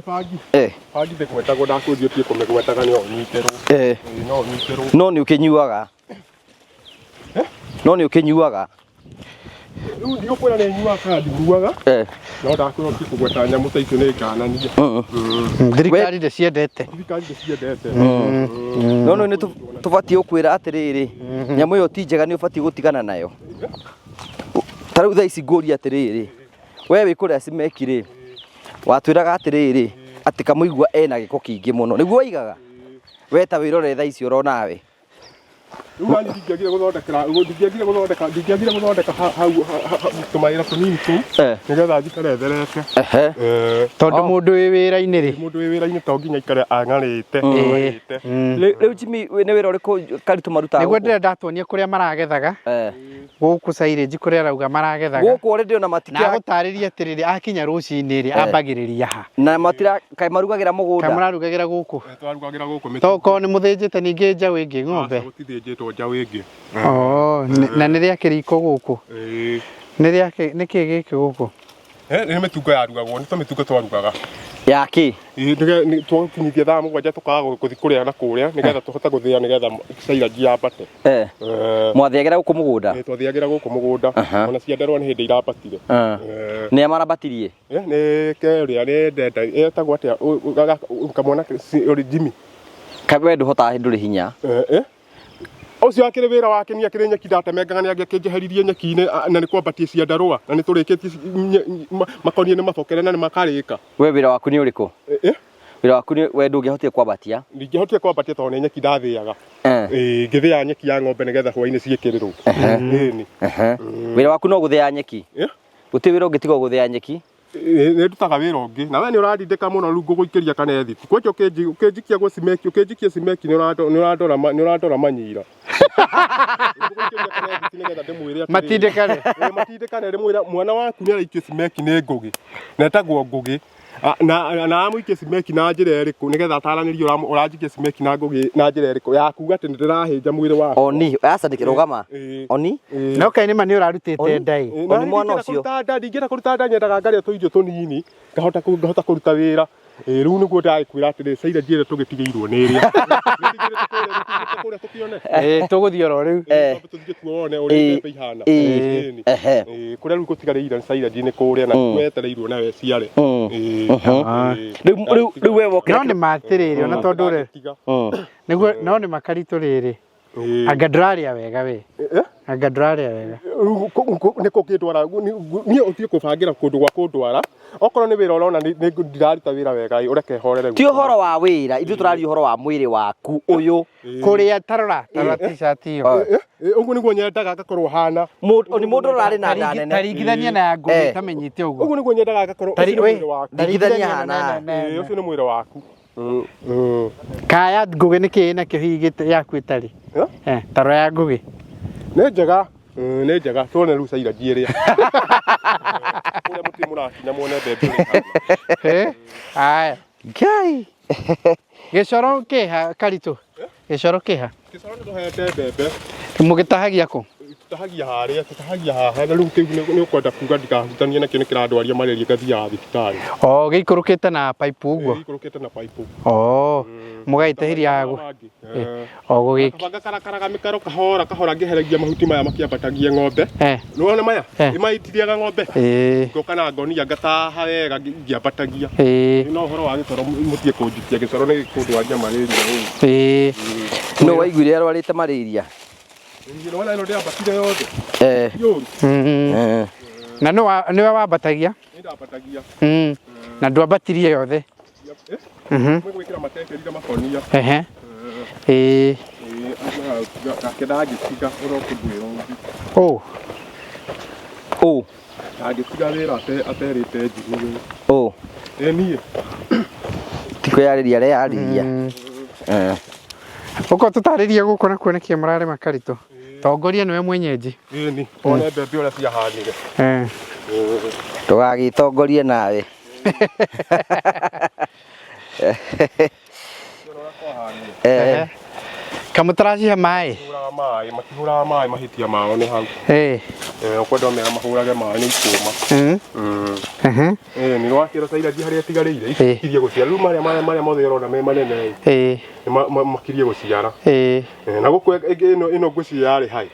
C: Bangi.
A: Eh.
C: Bangi ndĩgwetagwo ndakwĩria ũtige kũmĩgwetaga no ũnyitĩrwo.
A: Eh.
C: No ũnyitĩrwo.
A: No nĩ ũkĩnyuaga. No nĩ ũkĩnyuaga.
C: Rĩu ndigũkwĩra nĩ nyuaga kana ndinyuaga.
A: Eh.
C: No ndakwĩra ũtige kũgweta nyamũ ta icio nĩ ngananie.
B: Thirikari ndĩciendete.
C: Thirikari ndĩciendete.
A: No no nĩ tũbatiĩ gũkwĩra atĩrĩrĩ, nyamũ ĩyo ti njega nĩ ũbatiĩ gũtigana nayo. Ta rĩu thaa ici ngũria atĩrĩrĩ, we wĩ kũrĩa Cimeki rĩ, watwĩraga atĩrĩrĩ, atĩ kamũigua ena gĩko kĩingĩ mũno. Nĩguo waigaga? We ta wĩrore thaa ici oronawe.
C: Rĩu nani ndingĩagire gũthondekera ndingĩagire gũthondeka ndingĩagire gũthondeka hau tũmawĩra tũnini kũu nĩgetha njikare therete.
B: Tondũ mũndũ wĩ wĩra-inĩ rĩ.
C: Mũndũ wĩ wĩra-inĩ to nginya aikare ang'arĩte.
A: Rĩu Jimmy nĩ wĩra ũrĩkũ Karitũ marutaga
B: Nĩguo
A: gũkũ?
B: ndĩrenda tuonie kũrĩa maragethaga. Gũkũ silage kũrĩa arauga maragethaga.
A: Gũkũ already ona matikĩra.
B: Na gũtarĩria atĩrĩrĩ akinya rũcinĩ rĩ ambagĩrĩria ha.
A: Na matira kaĩ marugagĩra mũgũnda.
B: Kaĩ mũrarugagĩra gũkũ.
C: Twarugagĩra gũkũ.
B: Tokorwo nĩ mũthĩnjĩte ningĩ njaũ ĩngĩ ng'ombe.
C: Gũtithĩnjĩtwo njaũ ĩngĩ.
B: Oh, na nĩ rĩa kĩriko gũkũ. Nĩ rĩa nĩ kĩ gĩkĩ gũkũ?
C: Nĩ mĩtungo yarugagwo, nĩ tũmĩtungo twarugaga.
A: Ya kĩ?
C: Twakinyithia thaa mũgwanja tũkaga gũthiĩ kũrĩa na kũrĩa nĩgetha tũhote gũthĩa nĩgetha silage yambate.
A: Mwathĩagĩra gũkũ mũgũnda?
C: Twathĩagĩra gũkũ mũgũnda. Ona ciandarũa nĩ hĩndĩ irambatire.
A: Nĩ a marambatirie?
C: Nĩ kerĩa nĩ ndenda etagwo atĩa kamwana Jimmy.
A: We ndũhotaga ndũrĩ hinya.
C: Ũcio akĩrĩ wĩra wake niĩ akĩrĩ nyeki ndatemengaga nĩ angĩakĩnjeheririe nyeki-inĩ na nĩ kwambatia ciandarũa na nĩ tũrĩkĩtie makonie nĩ mabokere na nĩ makarĩka.
A: We wĩra waku nĩ ũrĩkũ? Wĩra waku nĩ we ndũngĩahotire kwambatia?
C: Ndingĩahotire kwambatia tondũ nĩ nyeki ndathĩaga. Ngĩthĩa nyeki ya ng'ombe nĩgetha hwaĩ-inĩ ciĩkĩrĩrwo. Ĩni.
A: Wĩra waku no gũthĩa nyeki? Gũtirĩ wĩra ũngĩ tiga gũthĩa nyeki?
C: Nĩ ndutaga wĩra ũngĩ na we nĩ ũrandindĩka mũno rĩu ngũgũikĩria kana ethiti kwanja ũkĩnjikia gwĩ cimeki ũkĩnjikia cimeki nĩ ũrandora manyira.
B: Matindĩkane.
C: Matindĩkane ndĩmwĩra mwana waku nĩ araikio cimeki nĩ Ngũgĩ na etagwo Ngũgĩ na amũikie cimeki na njĩra ĩrĩkũ nĩgetha ataranĩrie ũranjikia cimeki na Ngũgĩ na njĩra ĩrĩkũ ya kuga atĩ nĩ ndĩrahĩnja mwĩrĩ wakwa.
A: Oni, aca ndĩkĩrũgama. Oni?
B: No kaĩ nĩma nĩ ũrarutĩte nda ĩ.
A: Oni mwana ũcio.
C: Ndingĩenda kũruta nda nyendaga ngarĩa tũirio tũnini ngahota kũruta wĩra. Rĩu nĩguo ndagĩkwĩra atĩrĩ silage ĩrĩa tũgĩtigĩirwo nĩ ĩrĩa. Kũrĩa tũkĩone.
B: Tũgũthiĩ oro rĩu.
C: Tũthiĩ tuone ũrĩa mbembe ihana. Kũrĩa rĩu gũtigarĩire silage nĩ kũrĩa na wetereirwo nawe ciare.
A: Rĩu we wokĩra.
B: No nĩ ma atĩrĩrĩ ona tondũ ũrĩa. Nĩguo no nĩ makaritũ rĩrĩ. Anga ndũrarĩa wega we. Anga ndũrarĩa wega.
C: Nĩ kũngĩndwara niĩ ũtige kũbangĩra kũndũ gwa kũndwara. Okorwo nĩ wĩra ũrona ndiraruta wĩra wega ũreke horere.
A: Ti ũhoro wa wĩra, ithuĩ tũraria ũhoro wa mwĩrĩ waku ũyũ.
B: Kũrĩa tarora, tarora t-shirt ĩyo.
C: Ũguo nĩguo nyendaga ngakorwo hana.
A: Nĩ mũndũ ũrarĩ na nda nene.
B: Taringithania na ya Ngũgĩ ĩtamenyete ũguo.
C: Ũguo nĩguo nyendaga ngakorwo ũcio nĩ mwĩrĩ waku.
A: Ringithania hana.
C: Ũcio nĩ mwĩrĩ waku.
B: Kaya Ngũgĩ nĩ kĩĩ nakĩo hihi yaku ĩtarĩ?
C: Eh?
B: Eh, taro ya Ngũgĩ.
C: Nĩ njega. Nĩ njega tuone rĩu cairaji ĩrĩa kũrĩa mũtirĩ mũrakinya muone mbembe ũrĩa ĩhana.
B: Eh? Aya.
A: Ngai.
B: Gĩcoro kĩha Karitũ? Gĩcoro kĩha?
C: Gĩcoro nĩ tũhete mbembe.
B: Mũgĩtahagia kũ?
C: Tũtahagia harĩa, tũtahagia haha na rĩu kĩu nĩ ũkwenda kuga ndikahutanie nakĩo nĩ kĩrandwaria malaria ngathiaga thibitarĩ.
B: O gĩikũrũkĩte na pipe ũguo?
C: Gĩikũrũkĩte na pipe.
B: O mũgagĩtahĩria haha o gũgĩki.
C: Kabanga karakaraga mĩkaro kahora kahora ngĩheragia mahuti maya makĩambatagia ng'ombe.
B: Eh.
C: Nĩwona maya?
B: Eh.
C: Ĩmaitiriaga ng'ombe.
B: Ĩĩ.
C: Ngoka na ngonia ngataha wega ngĩambatagia.
B: Ĩĩ.
C: No ũhoro wa gĩcoro mũtige kũnjikia gĩcoro nĩ gĩkũndwaria malaria ũũ.
B: Ĩĩ.
A: No waiguire arwarĩte malaria?
C: Nĩwona ĩno ndĩambatire yothe.
A: Eh.
C: Yũru.
A: Eh.
B: Na nĩwe wambatagia?
C: Nĩ ndambatagia.
B: Na ndwambatirie yothe?
C: Eh?
B: Mhm.
C: Gwĩkĩra matengerire makonia.
B: Ehe. Ĩĩ.
C: Nake ndangĩtiga ũrokũndwĩra ũngĩ.
B: Ũ.
A: Ũ.
C: Ndangĩtiga wĩra aterĩte Jimmy.
A: Ũ.
C: Ĩ niĩ.
A: Ti kwĩyarĩria areyarĩria. Eh.
B: Ũko tũtarĩrie gũkũ nakuo nĩkĩ mũrarĩma Karitũ. Tongoria nĩwe mwenyeji.
C: Ĩni, one mbembe ũrĩa ciahanire.
B: Eh.
A: Ndũgagĩtongorie nawe. Eh.
B: Kamũtaracihe maĩ?
C: Mahũraga maĩ, matihũraga maĩ mahĩtia mao nĩ hau.
B: Eh.
C: Eh, ũkwenda ũmera mahũrage maĩ nĩ ikũma.
B: Mhm.
C: Eh, nĩ wakĩra cairaji harĩa ĩtigarĩire
B: Eh.
C: ikirie gũciara. Rĩu marĩa marĩa marĩa mothe ũrona me manene
B: Eh.
C: nĩ makirie gũciara.
B: Eh.
C: Na gũkũ ĩngĩ ĩno ĩno ngwĩciria yarĩ hai.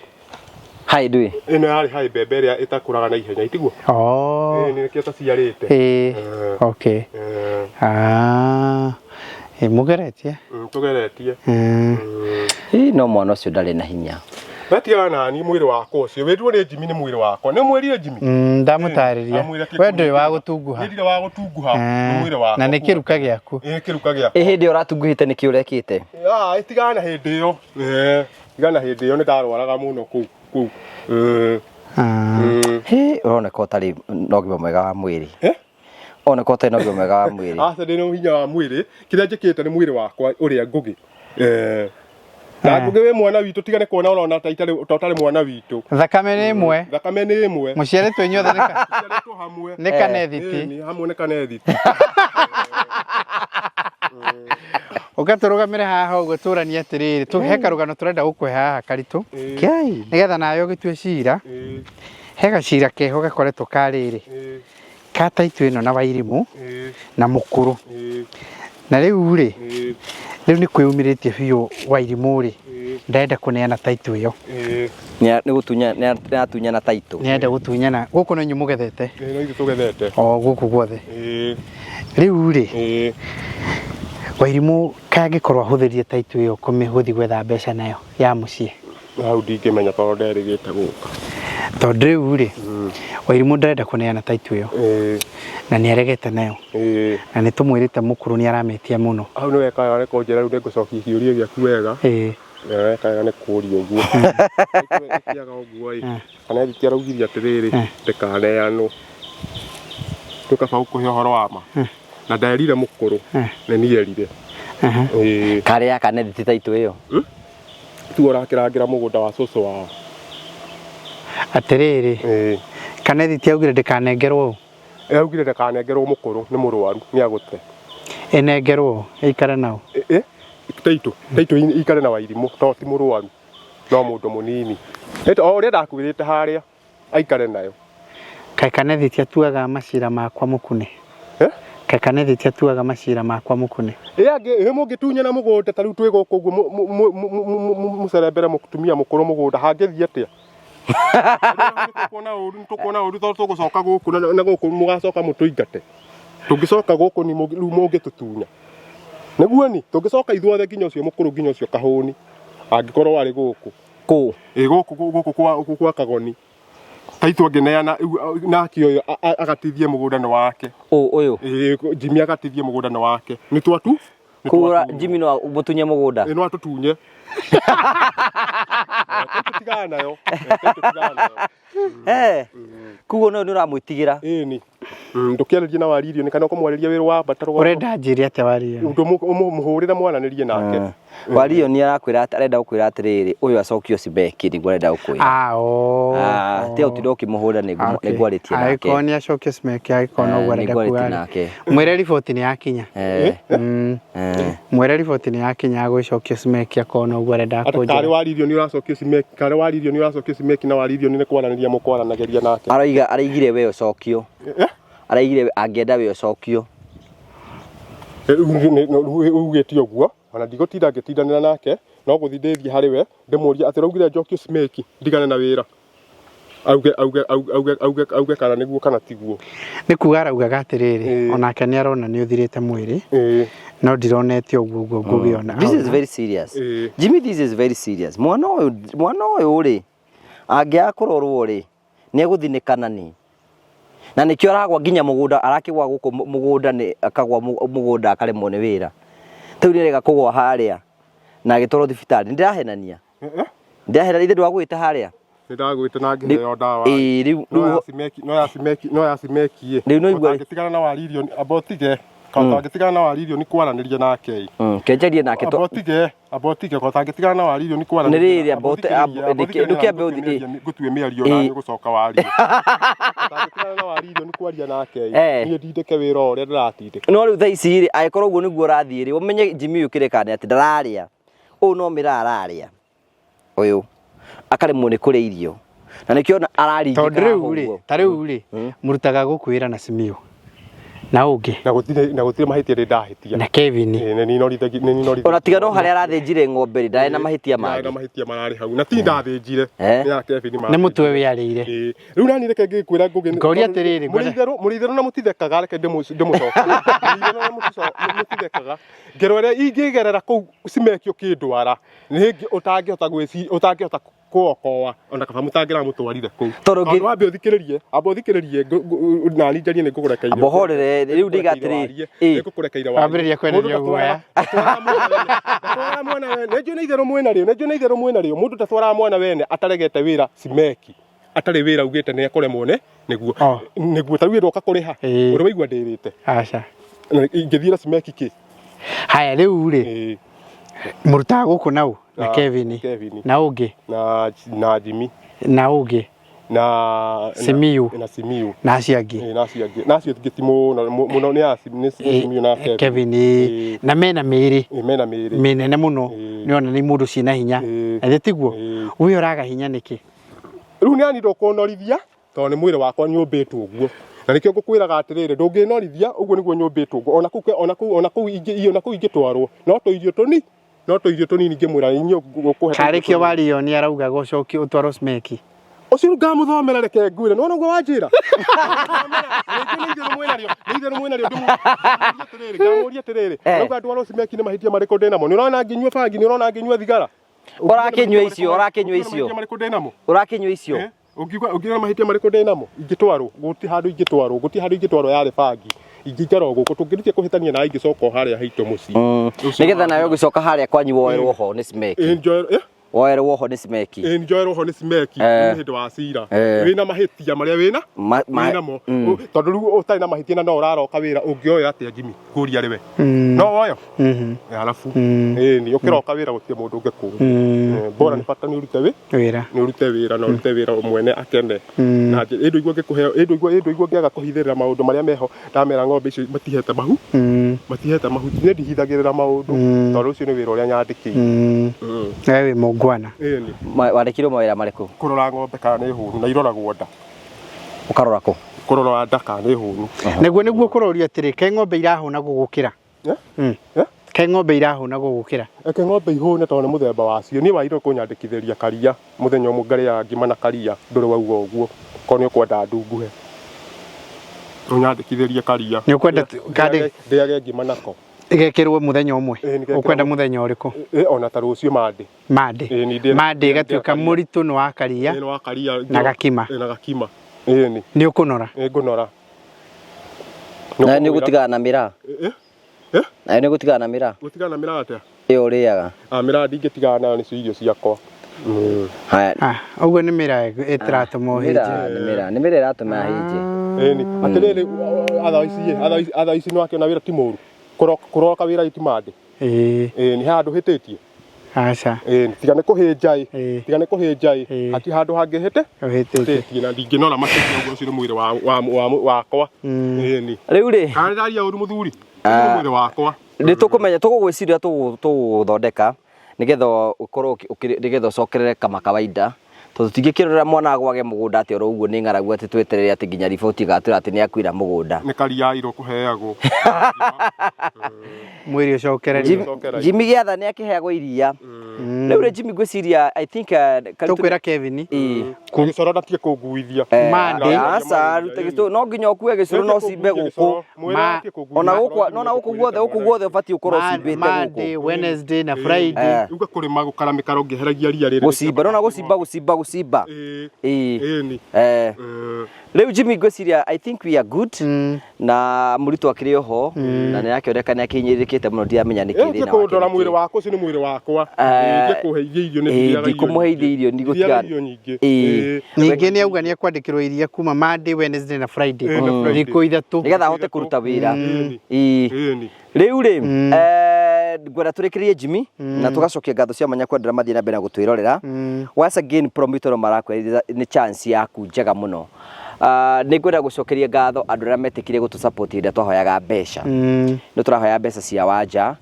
A: Hai ndũĩ.
C: Ĩno yarĩ hai mbembe ĩrĩa ĩtakũraga na ihenya itiguo?
B: Oh.
C: Ĩĩ nĩkĩo taciarĩte.
B: Eh. Okay. Ah. Ĩ mũgeretie?
C: Tũgeretie.
A: Ĩ no mwana ũcio ndarĩ na hinya.
C: Wetigana nani mwĩrĩ wakwa ũcio wĩrwo nĩ Jimmy nĩ mwĩrĩ wakwa nĩ mwĩrire Jimmy.
B: Ndamũtarĩria. We ndũrĩ wa gũtunguha.
C: Nĩ ndirĩ wa gũtunguha nĩ mwĩrĩ wakwa.
B: Na nĩ kĩruka gĩaku.
C: Ĩ kĩruka gĩakwa.
A: Ĩ hĩndĩ ĩyo ũratunguhĩte nĩkĩ ũrekĩte?
C: Ah, tigana na hĩndĩ ĩyo. Eh, tigana na hĩndĩ ĩyo nĩ ndarwaraga mũno kũu kũu.
A: Hĩ ũroneka ũtarĩ na ũgima mwega wa mwĩrĩ. Oneka ũtarĩ na ũgima mwega wa mwĩrĩ.
C: Aca ndĩ na hinya wa mwĩrĩ kĩrĩa njĩkĩte nĩ mwĩrĩ wakwa ũrĩa Ngũgĩ. Eh. Na Ngũgĩ wĩ mwana witũ tigane kuona ũrona ta itarĩ ta ũtarĩ mwana witũ.
B: Thakame nĩ ĩmwe.
C: Thakame nĩ ĩmwe.
B: Mũciarĩtwo inyuothe nĩ
C: Mũciarĩtwo hamwe.
B: Nĩ kanethiti.
C: Ĩĩ, hamwe nĩ kanethiti.
B: Ũka tũrũgamĩre haha ũguo tũranie atĩrĩrĩ he karũgano tũrenda gũkũhe haha Karitũ.
A: Ngai.
B: Nĩgetha nawe ũgĩtue cira. He gacira keho gakoretwo ka rĩrĩ. Ka taitũ ĩno na Wairimũ na Mũkũrũ. Na rĩu rĩ, rĩu nĩ kwĩyumĩrĩtie biũ Wairimũ rĩ, ndarenda kũneana taitũ ĩyo.
A: Nĩ gũtunya nĩ aratunyana taitũ.
B: Nĩ arenda gũtunyana. Gũkũ no inyuĩ mũgethete.
C: Ĩĩ no ithuĩ tũgethete.
B: O gũkũ guothe.
C: Ĩĩ.
B: Rĩu rĩ,
C: Ĩĩ.
B: Wairimũ kaĩ angĩkorwo ahũthĩrire taitũ ĩyo kũmĩhũthi gwetha mbeca nayo ya mũciĩ.
C: Hau ndingĩmenya tondũ nderĩgĩte gũka.
B: Tondũ rĩu rĩ, Wairimũ ndarenda kũneana taitũ ĩyo. Na nĩ aregete nayo. Na nĩ tũmwĩrĩte Mũkũrũ nĩ aramĩtia mũno.
C: Hau nĩ weka wega nĩ kũnjĩra rĩu nĩngũcokia kĩũria gĩaku wega.
B: Ĩĩ.
C: Weka wega nĩ kũũria ũguo. Ĩkĩaga ũguo ĩ. Kanethiti araugire atĩrĩrĩ, ndĩkaneanwo. Tũkaba gũkũhe ũhoro wa ma. Na nderire Mũkũrũ. Nĩ niĩ erire. Ĩĩ.
A: Karĩ ya kanethiti taitũ ĩyo.
C: Tuo ũrakĩrangĩra mũgũnda wa cũcũ wao.
B: Atĩrĩrĩ, Kanethiti augire ndĩkanengerwo ũ?
C: Augire ndakanengerwo Mũkũrũ nĩ mũrwaru nĩ agũte.
B: Ĩnengerwo ĩikare nao.
C: Ĩ taitũ taitũ ikare na Wairimũ to ti mũrwaru no mũndũ mũnini. O ũrĩa ndakwĩrĩte harĩa aikare nayo.
B: Kaĩ Kanethiti atuaga macira makwa mũkune? Kaĩ Kanethiti atuaga macira makwa mũkune?
C: Ĩ angĩ ĩ mũngĩtunyana mũgũnda ta rĩu twĩ gũkũ ũguo mũcerembere mũtumia mũkũrũ mũgũnda hangĩthiĩ atĩa? Nĩtũkuona ũru nĩtũkuona ũru tondũ tũgũcoka gũkũ na gũkũ mũgacoka mũtũingate. Tũngĩcoka gũkũ ni rĩu mũngĩtũtunya. Nĩguo ni tũngĩcoka ithuothe nginya ũcio mũkũrũ nginya ũcio kahũni angĩkorwo arĩ gũkũ.
A: Kũ?
C: Ĩ gũkũ gũkũ kwa Kagoni. Taitũ angĩneana nake ũyũ agatithie mũgũnda nĩ wake.
A: Ũ ũyũ?
C: Ĩ Jimmy agatithie mũgũnda nĩ wake. Nĩ twatu?
A: Kũgũra Jimmy no mũtunye mũgũnda.
C: Ĩ no atũtunye. Taitũ tigana nayo. Taitũ tigana nayo.
A: Eh. Koguo no nĩ ũramwĩtigĩra.
C: Ĩni. Ndũkĩarĩrie na Waririo nĩ kana ũkũmwarĩria wĩra wa bata rwa
B: Ũrenda njĩre atĩa Wario?
C: Ũmũhũrĩre mwaranĩrie nake.
A: Wario nĩ arakwĩra arenda gũkwĩra atĩrĩrĩ, ũyũ acokio Cibeki nĩguo arenda gũkwĩra.
B: Ah, oh.
A: Ah, tiga gũtinda ũkĩmũhũra nĩ ngwarĩtie nake.
B: Angĩkorwo nĩ acokio Cibeki, angĩkorwo noguo arenda
A: Nĩngwarĩtie
B: kuga.
A: nake.
B: Mwĩre riboti nĩ yakinya. Mwĩre riboti nĩ yakinya agũcokio Cibeki akorwo noguo arenda
C: Ata karĩ
B: kũnjĩra.
C: Waririo nĩ ũracokio Cibeki, karĩ Waririo nĩ ũracokio Cibeki na Waririo nĩ kwaranĩria mũkwaranagĩria nake.
A: Aroiga araigire we ũcokio. Araigire angĩenda we ũcokio.
C: Ugĩte ũguo ona ndigũtinda ngĩtindanĩra nake no gũthiĩ ndĩthiĩ harĩ we ndĩmũrie atĩ ũraugire njokio Cibeki ndigane na wĩra. Auge auge auge auge auge kana nĩguo kana tiguo.
B: Nĩ kuga araugaga atĩrĩrĩ, onake nĩ arona nĩ ũthirĩte mwĩrĩ, no ndironete ũguo ũguo ngũgĩona.
A: This is very serious. Jimmy, this is very serious. Mwana ũyũ rĩ, angĩaga kũrorwo rĩ, nĩ egũthinĩkana nĩ. Na nĩkĩo aragwa nginya mũgũnda, arakĩgwa gũkũ mũgũnda nĩ akagwa mũgũnda akaremwo nĩ wĩra. Rĩu nĩ arega kũgwa harĩa na agĩtwarwo thibitarĩ. Nĩ ndĩrahenania. Ndĩrahenania ithe ndwagwĩte harĩa.
C: Nĩ ndagwĩte na ngĩheo ndawa.
A: Ĩĩ rĩu
C: no ya Cibeki no ya Cibeki ĩ.
A: Rĩu no igua
C: Ũtangĩtigana na Waririo amba ũtige. Ũtangĩtigana na Waririo nĩ kwaranĩria nake.
A: Kenjarie nake
C: Amba ũtige, amba ũtige, ũtangĩtigana na Waririo nĩ kwaranĩria.
A: Nĩ rĩrĩ amba ndũkĩambe ũthiĩ.
C: Ngũtue mĩario na nĩ gũcoka warie. Ũtangĩtigana na Waririo nĩ kwaria nake. Niĩ ndindĩke wĩra o ũrĩa ndĩratindĩka.
A: No rĩu thaa ici rĩ, angĩkorwo ũguo nĩguo ũrathiĩ rĩ, ũmenye Jimmy ũyũ kĩrĩkane atĩ ndararĩa. Ũyũ no mĩraa ararĩa. Ũyũ akaremwo nĩ kũrĩa irio. Na nĩkĩo ona araringĩka
B: Tondũ rĩu rĩ, ta rĩu rĩ, mũrutaga gũkũ wĩra na Simiyu. Na ũngĩ.
C: Na gũtirĩ mahĩtia ndĩ ndahĩtia.
B: Na Kevin.
C: Nĩ ninorithagia.
A: Ona tiga no harĩa arathĩnjire ng'ombe rĩ, ndarĩ na mahĩtia mangĩ.
C: Ndarĩ na mahĩtia mararĩ hau. Na ti ndathĩnjire. Nĩ ya Kevin
B: Nĩ mũtwe wĩarĩire.
C: Rĩu nani reke ngĩkwĩra ngũgĩ.
B: Ngoria atĩrĩrĩ,
C: Mũrĩ itherũ na mũtithekaga, reke ndĩmũcokerie. Mũrĩ itherũ na mũtithekaga. Ngero ĩrĩa ingĩgerera kũu Cibeki ũkĩndwara, nĩ ũtangĩhota ũtangĩhota kuokoa ona kaba mũtangĩramũtwarire kũu.
A: Tondũ
C: wambe ũthikĩrĩrie, amba ũthikĩrĩrie nani njarie nĩ ngũkũrekeire.
A: Amba ũhorere, rĩu ndiga atĩrĩ,
C: nĩ ngũkũrekeire
B: warie. Wambĩrĩria kwenderia guoya.
C: Ndatwaraga mwana wene, nĩ njũĩ nĩ itherũ mwĩna rĩo, nĩ njũĩ nĩ itherũ mwĩna rĩo. Mũndũ ndatwaraga mwana wene ataregete wĩra Cibeki. Atarĩ wĩra augĩte nĩ ekũremwo nĩ nĩguo. Nĩguo ta rĩu ndoka kũrĩha. Ũrĩa waigua ndĩrĩte.
B: Aca.
C: Ingĩthiĩra Cibeki kĩ?
B: Haya rĩu rĩ, mũrutaga gũkũ nau na Kevin, na ũngĩ
C: na Jimmy,
B: na ũngĩ
C: na
B: Simiyu,
C: na Simiyu,
B: na acio angĩ,
C: na acio angĩ, na acio angĩ ti mũno mũno nĩ Simiyu na
B: Kevin, na mena mĩĩrĩ,
C: mena mĩĩrĩ
B: mĩnene mũno, nĩ ona nĩ mũndũ ciĩna hinya, na githĩ tiguo? Ũyũ ũraga hinya nĩkĩ?
C: Rĩu nĩ ani ndũkũnorithia tondũ nĩ mwĩrĩ wakwa nyũmbĩtwo ũguo. Na nĩkĩo ngũkwĩraga atĩrĩrĩ, ndũngĩnorithia ũguo nĩguo nyũmbĩtwo ũguo. Ona kũu ona kũu ona kũu ingĩ ona kũu ingĩtwarwo no tũirio tũni no tũirio tũnini ngĩmwĩra inyuĩ ngũkũhe.
B: Karĩ kĩo Wario nĩ arauga gũcokio ũtwarwo Cibeki.
C: Ũcio ngamũthomera reke ngwĩre, nĩwona ũguo wanjĩra? Nĩ itherũ mwĩnarĩo, ngamũria atĩrĩrĩ, arauga ndwarwo Cibeki nĩ mahĩtia marĩkũ ndĩnamo? Nĩ ũrona ngĩnyua bangi, nĩ ũrona ngĩnyua thigara?
A: Ũrakĩnyua icio, ũrakĩnyua icio.
C: Marĩkũ ndĩnamo?
A: Ũrakĩnyua icio.
C: Ũngiuga mahĩtia marĩkũ ndĩnamo? Ingĩtwarwo, gũtirĩ handũ ingĩtwarwo, gũtirĩ handũ ingĩtwarwo yarĩ bangi. Ingĩikara o gũkũ, tũngĩrĩkia kũhĩtania nawe ingĩcoka o harĩa haitũ mũciĩ.
A: Nĩgetha nawe ũgĩcoka harĩa kwanyu woerwo ho nĩ Cibeki. Woerwo ho nĩ Cibeki.
C: Ĩĩ njoerwo ho nĩ Cibeki nĩ hĩndĩ wa cira. Wĩna mahĩtia marĩa wĩna? Wĩnamo. Tondũ rĩu ũtarĩ na mahĩtia na no ũraroka wĩra ũngĩoyo atĩa Jimmy? Ngũria rĩ we. No woyo? Arabu. Ĩĩ ũkĩroka wĩra gũtirĩ mũndũ ũngĩkũria. Bora nĩ bata nĩ ũrute
B: wĩra.
C: Nĩ ũrute wĩra na ũrute wĩra mwene akene. Na ĩndũ igua ngĩkũheo, ĩndũ igua ngĩaga kũhithĩrĩra maũndũ marĩa meho, ndamera ng'ombe icio matihete mahu. Matihete mahu. Niĩ ndihithagĩrĩra maũndũ tondũ ũcio nĩ wĩra ũrĩa nyandĩkĩirwo.
B: We wĩ mũngwana.
C: Ĩĩ.
A: Wandĩkirwo mawĩra marĩkũ?
C: Kũrora ng'ombe kana nĩ hũnu na iroragwo nda.
A: Ũkarora kũ?
C: Kũrora nda kana nĩ hũnu.
B: Nĩguo nĩguo kũrorio atĩrĩ, kaĩ ng'ombe irahũna gũgũkĩra? Kaĩ ng'ombe irahũna gũgũkĩra?
C: Reke ng'ombe ihũne tondũ nĩ mũthemba wacio. Niĩ wagĩrĩirwo kũnyandĩkithĩria karia mũthenya ũmwe ngarĩaga ngima na karia ndũrĩ wauga ũguo. Korwo nĩ ũkwenda ndunguhe. Ũnyandĩkithĩrie karia.
B: Nĩ ũkwenda
C: ndĩage ngima nako.
B: Ĩgekĩrwo mũthenya ũmwe? Ũkwenda mũthenya ũrĩkũ?
C: Ona ta rũciũ Monday.
B: Monday. Monday ĩgatuĩka mũritũ nĩ wa karia na gakima.
C: Na gakima. Ĩĩ.
B: Nĩ ũkũnora?
C: Nĩ ngũnora.
A: Na nĩ ũgũtigana na mĩraa? Na nĩ ũgũtigana na mĩraa?
C: Gũtigana na mĩraa atĩa?
A: Ĩyo ũrĩaga.
C: Mĩraa ndingĩtigana nayo nĩcio irio ciakwa.
A: Haya.
B: Ũguo nĩ mĩraa ĩtĩratũma ũhĩnje.
A: Nĩ mĩraa, nĩ mĩraa ĩratũma hĩnje.
C: Ĩni atĩrĩrĩ, athaa ici nĩwakĩona wĩra ti mũru. Kũroka wĩra ti Monday.
B: Ĩĩ.
C: Ĩni he handũ hĩtĩtie?
B: Aca.
C: Ĩni tiga nĩ kũhĩnja ĩ.
B: Ĩĩ.
C: Tiga nĩ kũhĩnja ĩ.
B: Ĩĩ.
C: Hatirĩ handũ hangĩhĩte
B: Ũhĩtĩtie.
C: hĩtĩtie na ndingĩnora makĩria ũguo, ũcio nĩ mwĩrĩ wakwa. Ĩni.
A: Rĩu rĩ,
C: Kana nĩndaria ũru mũthuri? Ũcio nĩ mwĩrĩ wakwa.
A: Nĩ tũkũmenya tũgũgwĩciria tũgũthondeka nĩgetha ũkorwo nĩgetha ũcokerere kama kawaida, tondũ tũtingĩkĩrora mwana agwage mũgũnda atĩ oro ũguo nĩ ng'aragu, atĩ tweterere atĩ nginya riboti ĩgatwĩra atĩ nĩ akuĩra mũgũnda.
C: Nĩ karia irwo kũheagwo.
B: Mwĩrĩ ũcokererie.
A: Jimmy Gĩatha nĩ akĩheagwo iria. Rĩu rĩ, Jimmy, ngwĩciria I think
B: Tũkwĩra Kevin.
A: Ĩĩ.
C: Gĩcoro ndatige kũnguithia.
B: Monday.
A: Aca, ruta gĩcoro, no nginya ũkue gĩcoro no cimbe gũkũ. Ona gũkũ, no na gũkũ guothe ũbatiĩ ũkorwo ũcimbĩte
B: Monday,
A: gũkũ.
B: Wednesday na Friday.
C: Uga kũrĩma gũkara mĩkaro ngĩheragia ria rĩrĩ.
A: Gũcimba, nona gũcimba, gũcimba, gũcimba.
C: Ĩĩ.
A: Ĩĩ.
C: Ĩni.
A: Rĩu Jimmy, ngwĩciria I think we are good, na mũritũ akĩrĩ oho na nĩ akĩoneka nĩ akĩhinyĩrĩrĩkĩte mũno, ndiramenya nĩkĩ
C: Ĩĩ
A: thĩna wake
C: kũndora
A: nĩ
C: mwĩrĩ
A: kĩ.
C: wakwa, ũcio nĩ mwĩrĩ wakwa. Ĩĩ kũheithia irio nĩ
A: Ĩĩ,
C: ndĩaga irio.
A: Ndikũmũheithia irio, ndigũtiga-
C: Ndĩaga irio nyingĩ.
A: Ĩĩ.
C: Ĩĩ.
B: Ningĩ nĩ auga nĩ ekwandĩkĩrwo iria kuma Monday, Wednesday na Friday.
C: Ĩĩ, na Friday.
B: Thikũ 3.
A: Nĩgetha ahote kũruta wĩra.
C: Ĩni.
A: Ĩĩ.
C: Ĩni.
A: Rĩu rĩ, ngwenda tũrĩkĩrĩrie, Jimmy, na tũgacokia ngatho cia mwanya kwendera mathiĩ na mbere na gũtwĩrorera. Once again, Promito no marakwĩra nĩ chance yaku njega mũno. Nĩ ngwenda gũcokeria ngatho andũ arĩa metĩkire gũtũ support hĩndĩ ĩrĩa twahoyaga mbeca. Nĩ tũrahoya mbeca cia Wanja.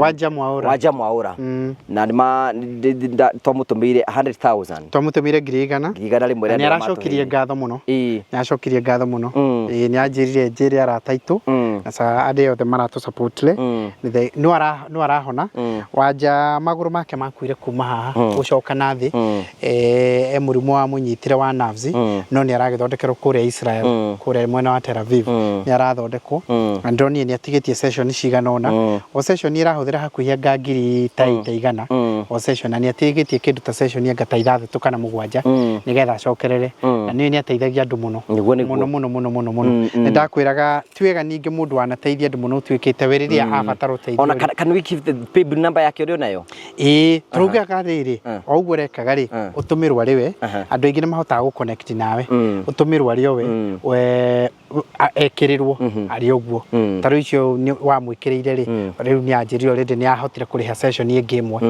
B: Wanja Mwaũra.
A: Wanja Mwaũra, na nĩ ma twamũtũmĩire 100,000.
B: Twamũtũmire 100,000.
A: 100,000
B: Na
A: rĩa
B: nĩ
A: andũ arĩa
B: aracokirie
A: matũheire.
B: ngatho mũno.
A: Ĩĩ.
B: Nĩ acokirie ngatho mũno. Ĩĩ, nĩ anjĩrire njĩre arata aitũ na sa andĩ othe maratũ support le no arahona. Wanja magũrũ make makuire kuma haha gũcoka na thĩ. E mũrimũ wa mũnyitire wa nerves, no nĩ aragĩthondekerwo kũrĩa Israel, kũrĩa mwena wa Tel Aviv nĩ arathondekwo, na ndĩronire nĩ atigĩtie session cigana ũna. O session ĩrahũthĩra hakuhĩ anga ngiri ta 100 o session, na nĩ atigĩtie kĩndũ ta session anga ta 6 kana 7 nĩgetha acokerere, na nĩ ateithagia andũ mũno.
A: Nĩguo.
B: Mũno mũno mũno mũno mũno. Nĩ ndakwĩraga ti wega ningĩ mũndũ wanateithia andũ mũno ũtuĩkĩte we rĩrĩa abatara ũteithio
A: Ona
B: rĩ.
A: Can we give the paybill number yake ũrĩ onayo?
B: Ĩĩ, tũraugaga rĩrĩ, o ũguo ũrekaga rĩ, ũtũmĩrwo arĩ we. Andũ aingĩ nĩ mahotaga gũ connect nawe. Ũtũmĩrwo arĩ o we, we ekĩrĩrwo arĩ ũguo. Ta rĩu icio wamwĩkĩrĩire rĩ, rĩu nĩ anjĩrire already nĩ ahotire kũrĩha session ĩngĩ ĩmwe.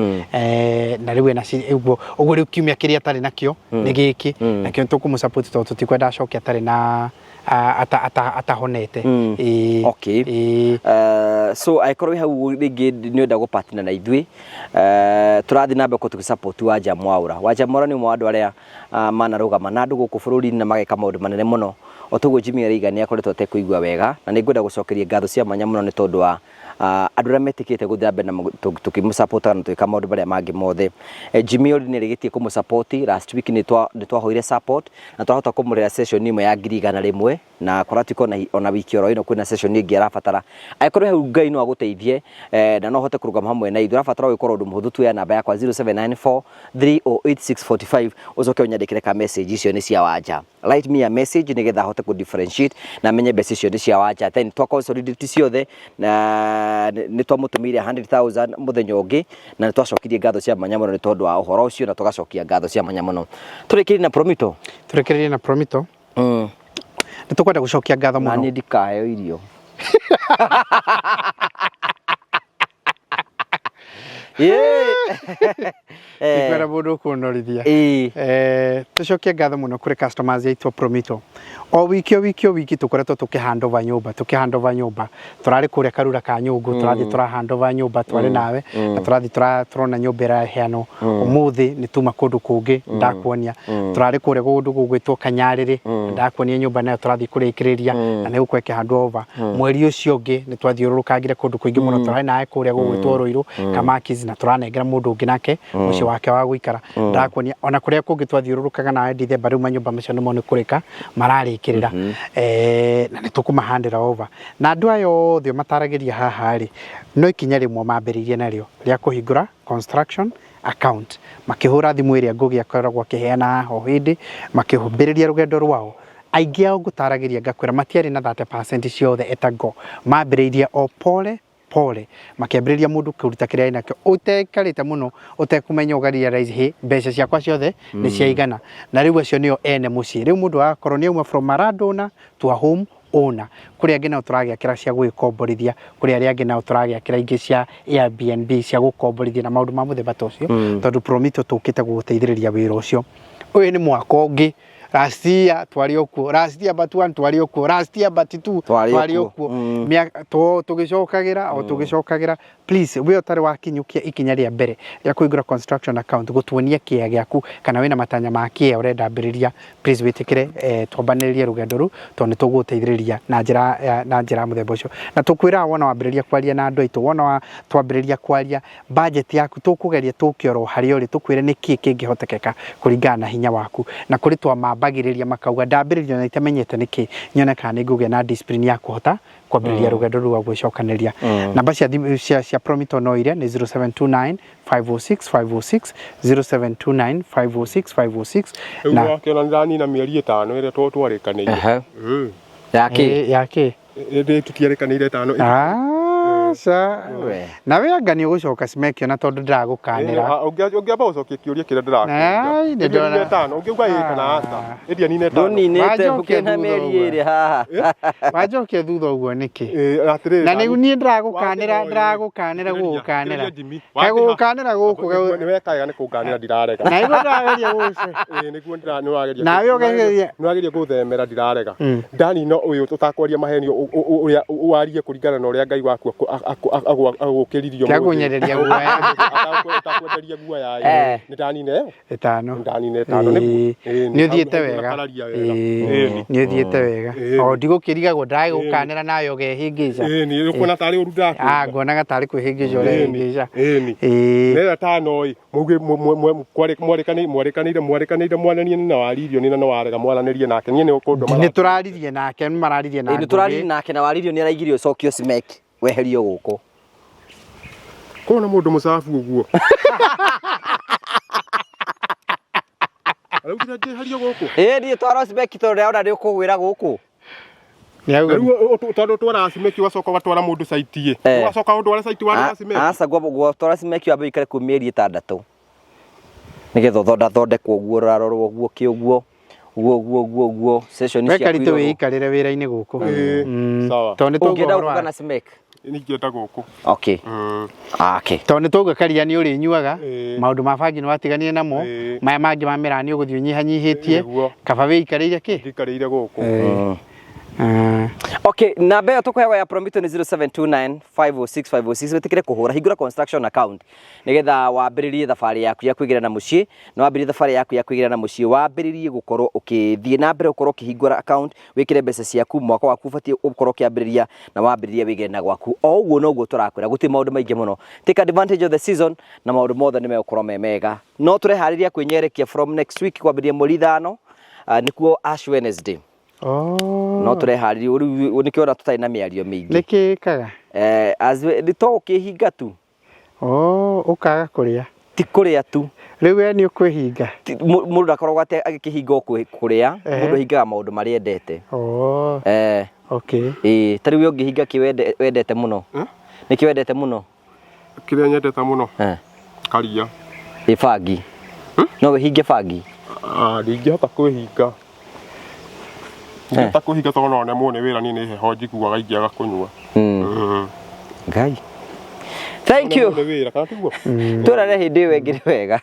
B: Na rĩu ena ũguo ũguo rĩu kiumia kĩrĩa atarĩ nakĩo nĩ gĩkĩ, nakĩo tũkũmũ support tondũ tũtikwenda acoke atarĩ na atahonete. Ĩĩ.
A: Okay.
B: Ĩĩ.
A: So angĩkorwo wĩ hau rĩngĩ nĩ ũrenda gũpartner na ithuĩ, tũrathiĩ na mbere tũgĩ support Wanja Mwaũra. Wanja Mwaũra nĩ ũmwe wa andũ arĩa manarũgama na andũ gũkũ bũrũri-inĩ na mageka maũndũ manene mũno. O toguo Jimmy araiga nĩ akoretwo atekũigua wega, na nĩ ngwenda gũcokeria ngatho cia mwanya mũno nĩ tondũ wa andũ arĩa metĩkĩte gũthiĩ na mbere na tũkĩmũ support na tũgĩka maũndũ marĩa mangĩ mothe. Jimmy already nĩ arĩkĩtie kũmũ support. Last week nĩ twahoire support na twahota kũmũrĩra session ĩmwe ya 100,000, na kũratuĩka ona wiki oro ĩno kwĩna session ĩngĩ arabatara. Angĩkorwo hau Ngai no agũteithie na no ũhote kũrũgama hamwe na ithuĩ, ũrabatara gwĩkora ũndũ mũhũthũ tu, ya namba yakwa 0794 308645, ũcoke ũnyandĩkĩre ka message, "Icio nĩ cia Wanja." Write me a message nĩgetha ahote kũ differentiate na menye mbeca icio nĩ cia Wanja. Then twa consolidate ciothe na nĩ twamũtũmĩire 100,000 mũthenya ũngĩ, na nĩ twacokirie ngatho cia mwanya mũno nĩ tondũ wa ũhoro ũcio, na tũgacokia ngatho cia mwanya mũno. Tũrĩkĩrie na Promito.
B: Tũrekererie na Promito. Nĩ tũkwenda gũcokia ngatho
A: Na
B: mũno.
A: Niĩ ndikaheo irio. Ĩĩ.
B: Ndikwenda mũndũ ũkũnorithia.
A: Ĩĩ.
B: Tũcokie ngatho mũno kũrĩ customers aitũ a Promito. O wiki, o wiki, o wiki tũkoretwo tũkĩ hand over nyũmba, tũkĩ hand over nyũmba. Tũrarĩ kũrĩa Karura ka Nyũngũ, tũrathiĩ tũra hand over nyũmba, twarĩ nawe na tũrathiĩ tũrona nyũmba ĩraheanwo. Ũmũthĩ nĩ tuma kũndũ kũngĩ, ndakuonia. Tũrarĩ kũrĩa kũndũ gũgwĩtwo Kanyarĩrĩ, ndakuonia nyũmba nayo tũrathiĩ kũrĩkĩrĩria na nĩ gũkorwo ĩkĩ hand over. Mweri ũcio ũngĩ nĩ twathiũrũrũkangire kũndũ kũingĩ mũno, tũrarĩ nawe kũrĩa gũgwĩtwo Rũirũ Kamakis, na tũranengera mũndũ ũngĩ nake mũciĩ wake wa gũikara. Ndakuonia ona kũrĩa kũngĩ twathiũrũrũkaga nawe Dithemba. Rĩu manyũmba macio nĩmo nĩ kũrĩka mararĩkĩrĩra, na nĩ tũkũmahandĩra over. Na andũ aya othe mataragĩria haha rĩ, no ikinya rĩmwe mambĩrĩirie narĩo rĩa kũhingũra construction account, makĩhũra thimũ ĩrĩa Ngũgĩ akoragwo akĩheana haha o hĩndĩ, makĩambĩrĩria rũgendo rwao. Aingĩ ao ngũtaragĩria ngakwĩra matiarĩ na 30% ciothe etago, mambĩrĩirie o pole. Pole makĩambĩrĩria mũndũ kũruta kĩrĩa enakĩo ũtekarĩte mũno ũtekũmenya ũga realize hĩ mbeca ciakwa ciothe nĩ ciaigana. Na rĩu acio nĩo ene mũciĩ. Rĩu mũndũ agakorwo nĩ auma from a landowner to a home owner. Kũrĩ angĩ nao tũragĩakĩra cia gwĩkomborithia, kũrĩ arĩa angĩ nao tũragĩakĩra ingĩ cia Airbnb cia gũkomborithia na maũndũ ma mũthemba ta ũcio, tondũ Promito tũkĩte gũgũteithĩrĩria wĩra ũcio. Ũyũ nĩ mwaka ũngĩ, last year twarĩ o kuo, last year but one twarĩ o kuo, last year but two
A: Twarĩ o
B: twarĩ o
A: kuo.
B: kuo. Tũgĩcokagĩra o tũgĩcokagĩra. Please, we ũtarĩ wakinyũkia ikinya rĩa mbere rĩa kũhingũra construction account, gũtuonia kĩea gĩaku kana wĩna matanya ma kĩea ũrenda ambĩrĩria, please wĩtĩkĩre twambanĩrĩrie rũgendo rũu, tondũ nĩ tũgũgũteithĩrĩria na njĩra na njĩra ya mũthemba ũcio. Na tũkwĩraga wona wambĩrĩria kwaria na andũ aitũ, wona twambĩrĩria kwaria budget yaku, tũkũgeria tũke oro harĩa ũrĩ, tũkwĩre nĩkĩ kĩngĩhotekeka kũringana na hinya waku. Na kũrĩ twamambagĩrĩria makauga ndambĩrĩria na itamenyete nĩkĩ, nyone kana nĩ ngũgĩa na discipline ya kũhota kwambĩrĩria rũgendo rũu rwa gwĩcokanĩria. Namba cia thimũ cia Promito no iria nĩ 0729 506 506, 0729 506 506.
C: Rĩu
B: Na
C: wakĩona nĩndanina mĩeri 5 ĩrĩa twarĩkanĩire.
A: Yake.
B: Yake.
C: Ĩndĩ tũtiarĩkanĩire 5.
B: Aca.
A: We.
B: Na we anga nĩ ũgũcoka Smekio na tondũ ndĩragũkanĩra.
C: Ũngĩamba gũcokia kĩũria kĩrĩa ndĩrakũria.
B: Ai, nĩ
C: Ĩndĩ
B: ndona.
C: nine ĩtano, ũngĩuga ĩĩ kana aca. Ĩndĩ nine ĩtano.
A: Ndũninĩte
B: Wanjokia
A: mbuke na
B: thutha
A: mĩeri
B: ũguo.
A: 2 haha.
B: Wanjokia thutha ũguo nĩkĩ?
C: Ĩĩ, atĩrĩrĩ,
B: Na nĩ niĩ ndĩragũkanĩra,
C: Wandĩha
B: ndĩragũkanĩra
C: ũyũ.
B: gũgũkanĩra.
C: Thikĩrĩria, Jimmy.
B: Kagũkanĩra gũkũ.
C: Nĩ weka wega nĩ kũnganĩra ndirarega.
B: Na nĩguo ndĩrageria gũgũce.
C: Ĩĩ, nĩguo nĩ ũrageria.
B: Nawe ũgeria.
C: Nĩ ũrageria gũthemera ndirarega. Ndanina ũyũ tũtakwaria mahenio, ũrĩa warie kũringana na ũrĩa Ngai waku agũkĩririo.
B: Tiga kũnyenderia guoya.
C: Atakwenderia guoya ĩ. Nĩ ndanina ĩyo.
B: 5.
C: Nĩ ndanina 5 nĩguo.
B: Ĩĩ, nĩ ũthiĩte wega.
C: Nakararia wega.
B: Ĩĩ, nĩ ũthiĩte wega. O ndigũkĩrigagwo ndĩragũkanĩra nawe ũgehĩngĩca.
C: Ĩĩ, nĩ ũkuona tarĩ ũru ndakũria.
B: Ah, nguonaga tarĩ kwĩhĩngĩca ũrehĩngĩca.
C: Ĩni.
B: Ĩĩ.
C: Nera tano ĩ, muge mwarĩkanĩire mwarĩkanĩire mwananie na waririo nĩ na warega mwaranĩrie nake niĩ nĩ ũkũndũ.
B: Nĩ tũraririe nake, nĩ mararirie na
A: Nĩ tũraririe nake na waririo nĩ araigire ũcokio Smek weherio gũkũ.
C: Kũna mũndũ mũcabu ũguo. Araugire njeherio gũkũ.
A: Ĩĩ, niĩ twara Smek tondũ ndĩrona nĩ ũkũgwĩra gũkũ.
C: Rĩu tondũ twara Smek ũgacoka ũgatwara mũndũ site ĩ. Ũgacoka ũndware site wa Smek.
A: Aca, gwatwara Smek wambe ũikare kũu mĩeri 6. Nĩgetha ũthondathondekwo ũguo, ũrarorwo ũguo kĩ ũguo. Ũguo, ũguo, ũguo, ũguo. Session ciaku
B: Wekarite
A: irorwo.
B: wĩikarĩre wĩra-inĩ gũkũ.
C: Sawa.
B: Tondũ nĩ
A: Ũngĩenda
B: tũgũka
A: gũkũ kana Smek?
C: Ningĩenda gũkũ.
A: Okay. Okay.
B: Tondũ nĩ tũgũka karia nĩ ũrĩnyuaga, maũndũ ma bangi nĩ watiganire namo, maya mangĩ ma mĩraa nĩ ũgũthiĩ ũnyihanyihĩtie, kaba wĩikarĩire kĩ?
C: Ndikarĩire gũkũ.
A: Okay, namba ĩyo tũkũheagwo ya Promito nĩ 0729 506 506. Wĩtĩkĩre kũhũra, hingũra construction account nĩgetha wambĩrĩrie thabarĩ yaku ya kwĩgĩra na mũciĩ, na wambĩrĩrie thabarĩ yaku ya kwĩgĩra na mũciĩ, wambĩrĩrie gũkorwo ũkĩthiĩ na mbere gũkorwo ũkĩhingũra account, wĩkĩre mbeca ciaku, mwaka waku ũbatiĩ ũkorwo ũkĩambĩrĩria na wambĩrĩrie wĩgĩre na gwaku. O ũguo noguo tũrakwĩra, gũtirĩ maũndũ maingĩ mũno. Take advantage of the season na maũndũ mothe nĩ megũkorwo me mega. No tũreharĩria kwĩnyerekia from next week kwambĩrĩria mweri 5, nĩkuo Ash Wednesday. No tũreharĩria rĩu nĩkĩo ona tũtarĩ na mĩario mĩingĩ.
B: Nĩkĩ ĩkaga?
A: As we, nĩ to ũkĩhinga tu.
B: Ũkaga kũrĩa.
A: Ti kũrĩa tu.
B: Rĩu we nĩ ũkwĩhinga?
A: Mũndũ ndakoragwo atĩ agĩkĩhinga o kũrĩa, mũndũ ahingaga maũndũ marĩa endete. Ĩĩ, ta rĩu we ũngĩhinga kĩ wendete mũno? Nĩkĩ wendete mũno?
C: Kĩrĩa nyendete mũno? Karia.
A: Ĩ bangi. No wĩhinge bangi?
C: Ndingĩhota kwĩhinga. Ndingĩhota kwĩhinga tondũ no nemwo nĩ wĩra, niĩ nĩ heho njiguaga ingĩaga kũnyua.
A: Ngai. Thank you.
C: Nĩ wĩra, kana tiguo?
A: Twĩrane hĩndĩ ĩyo ĩngĩ nĩ wega.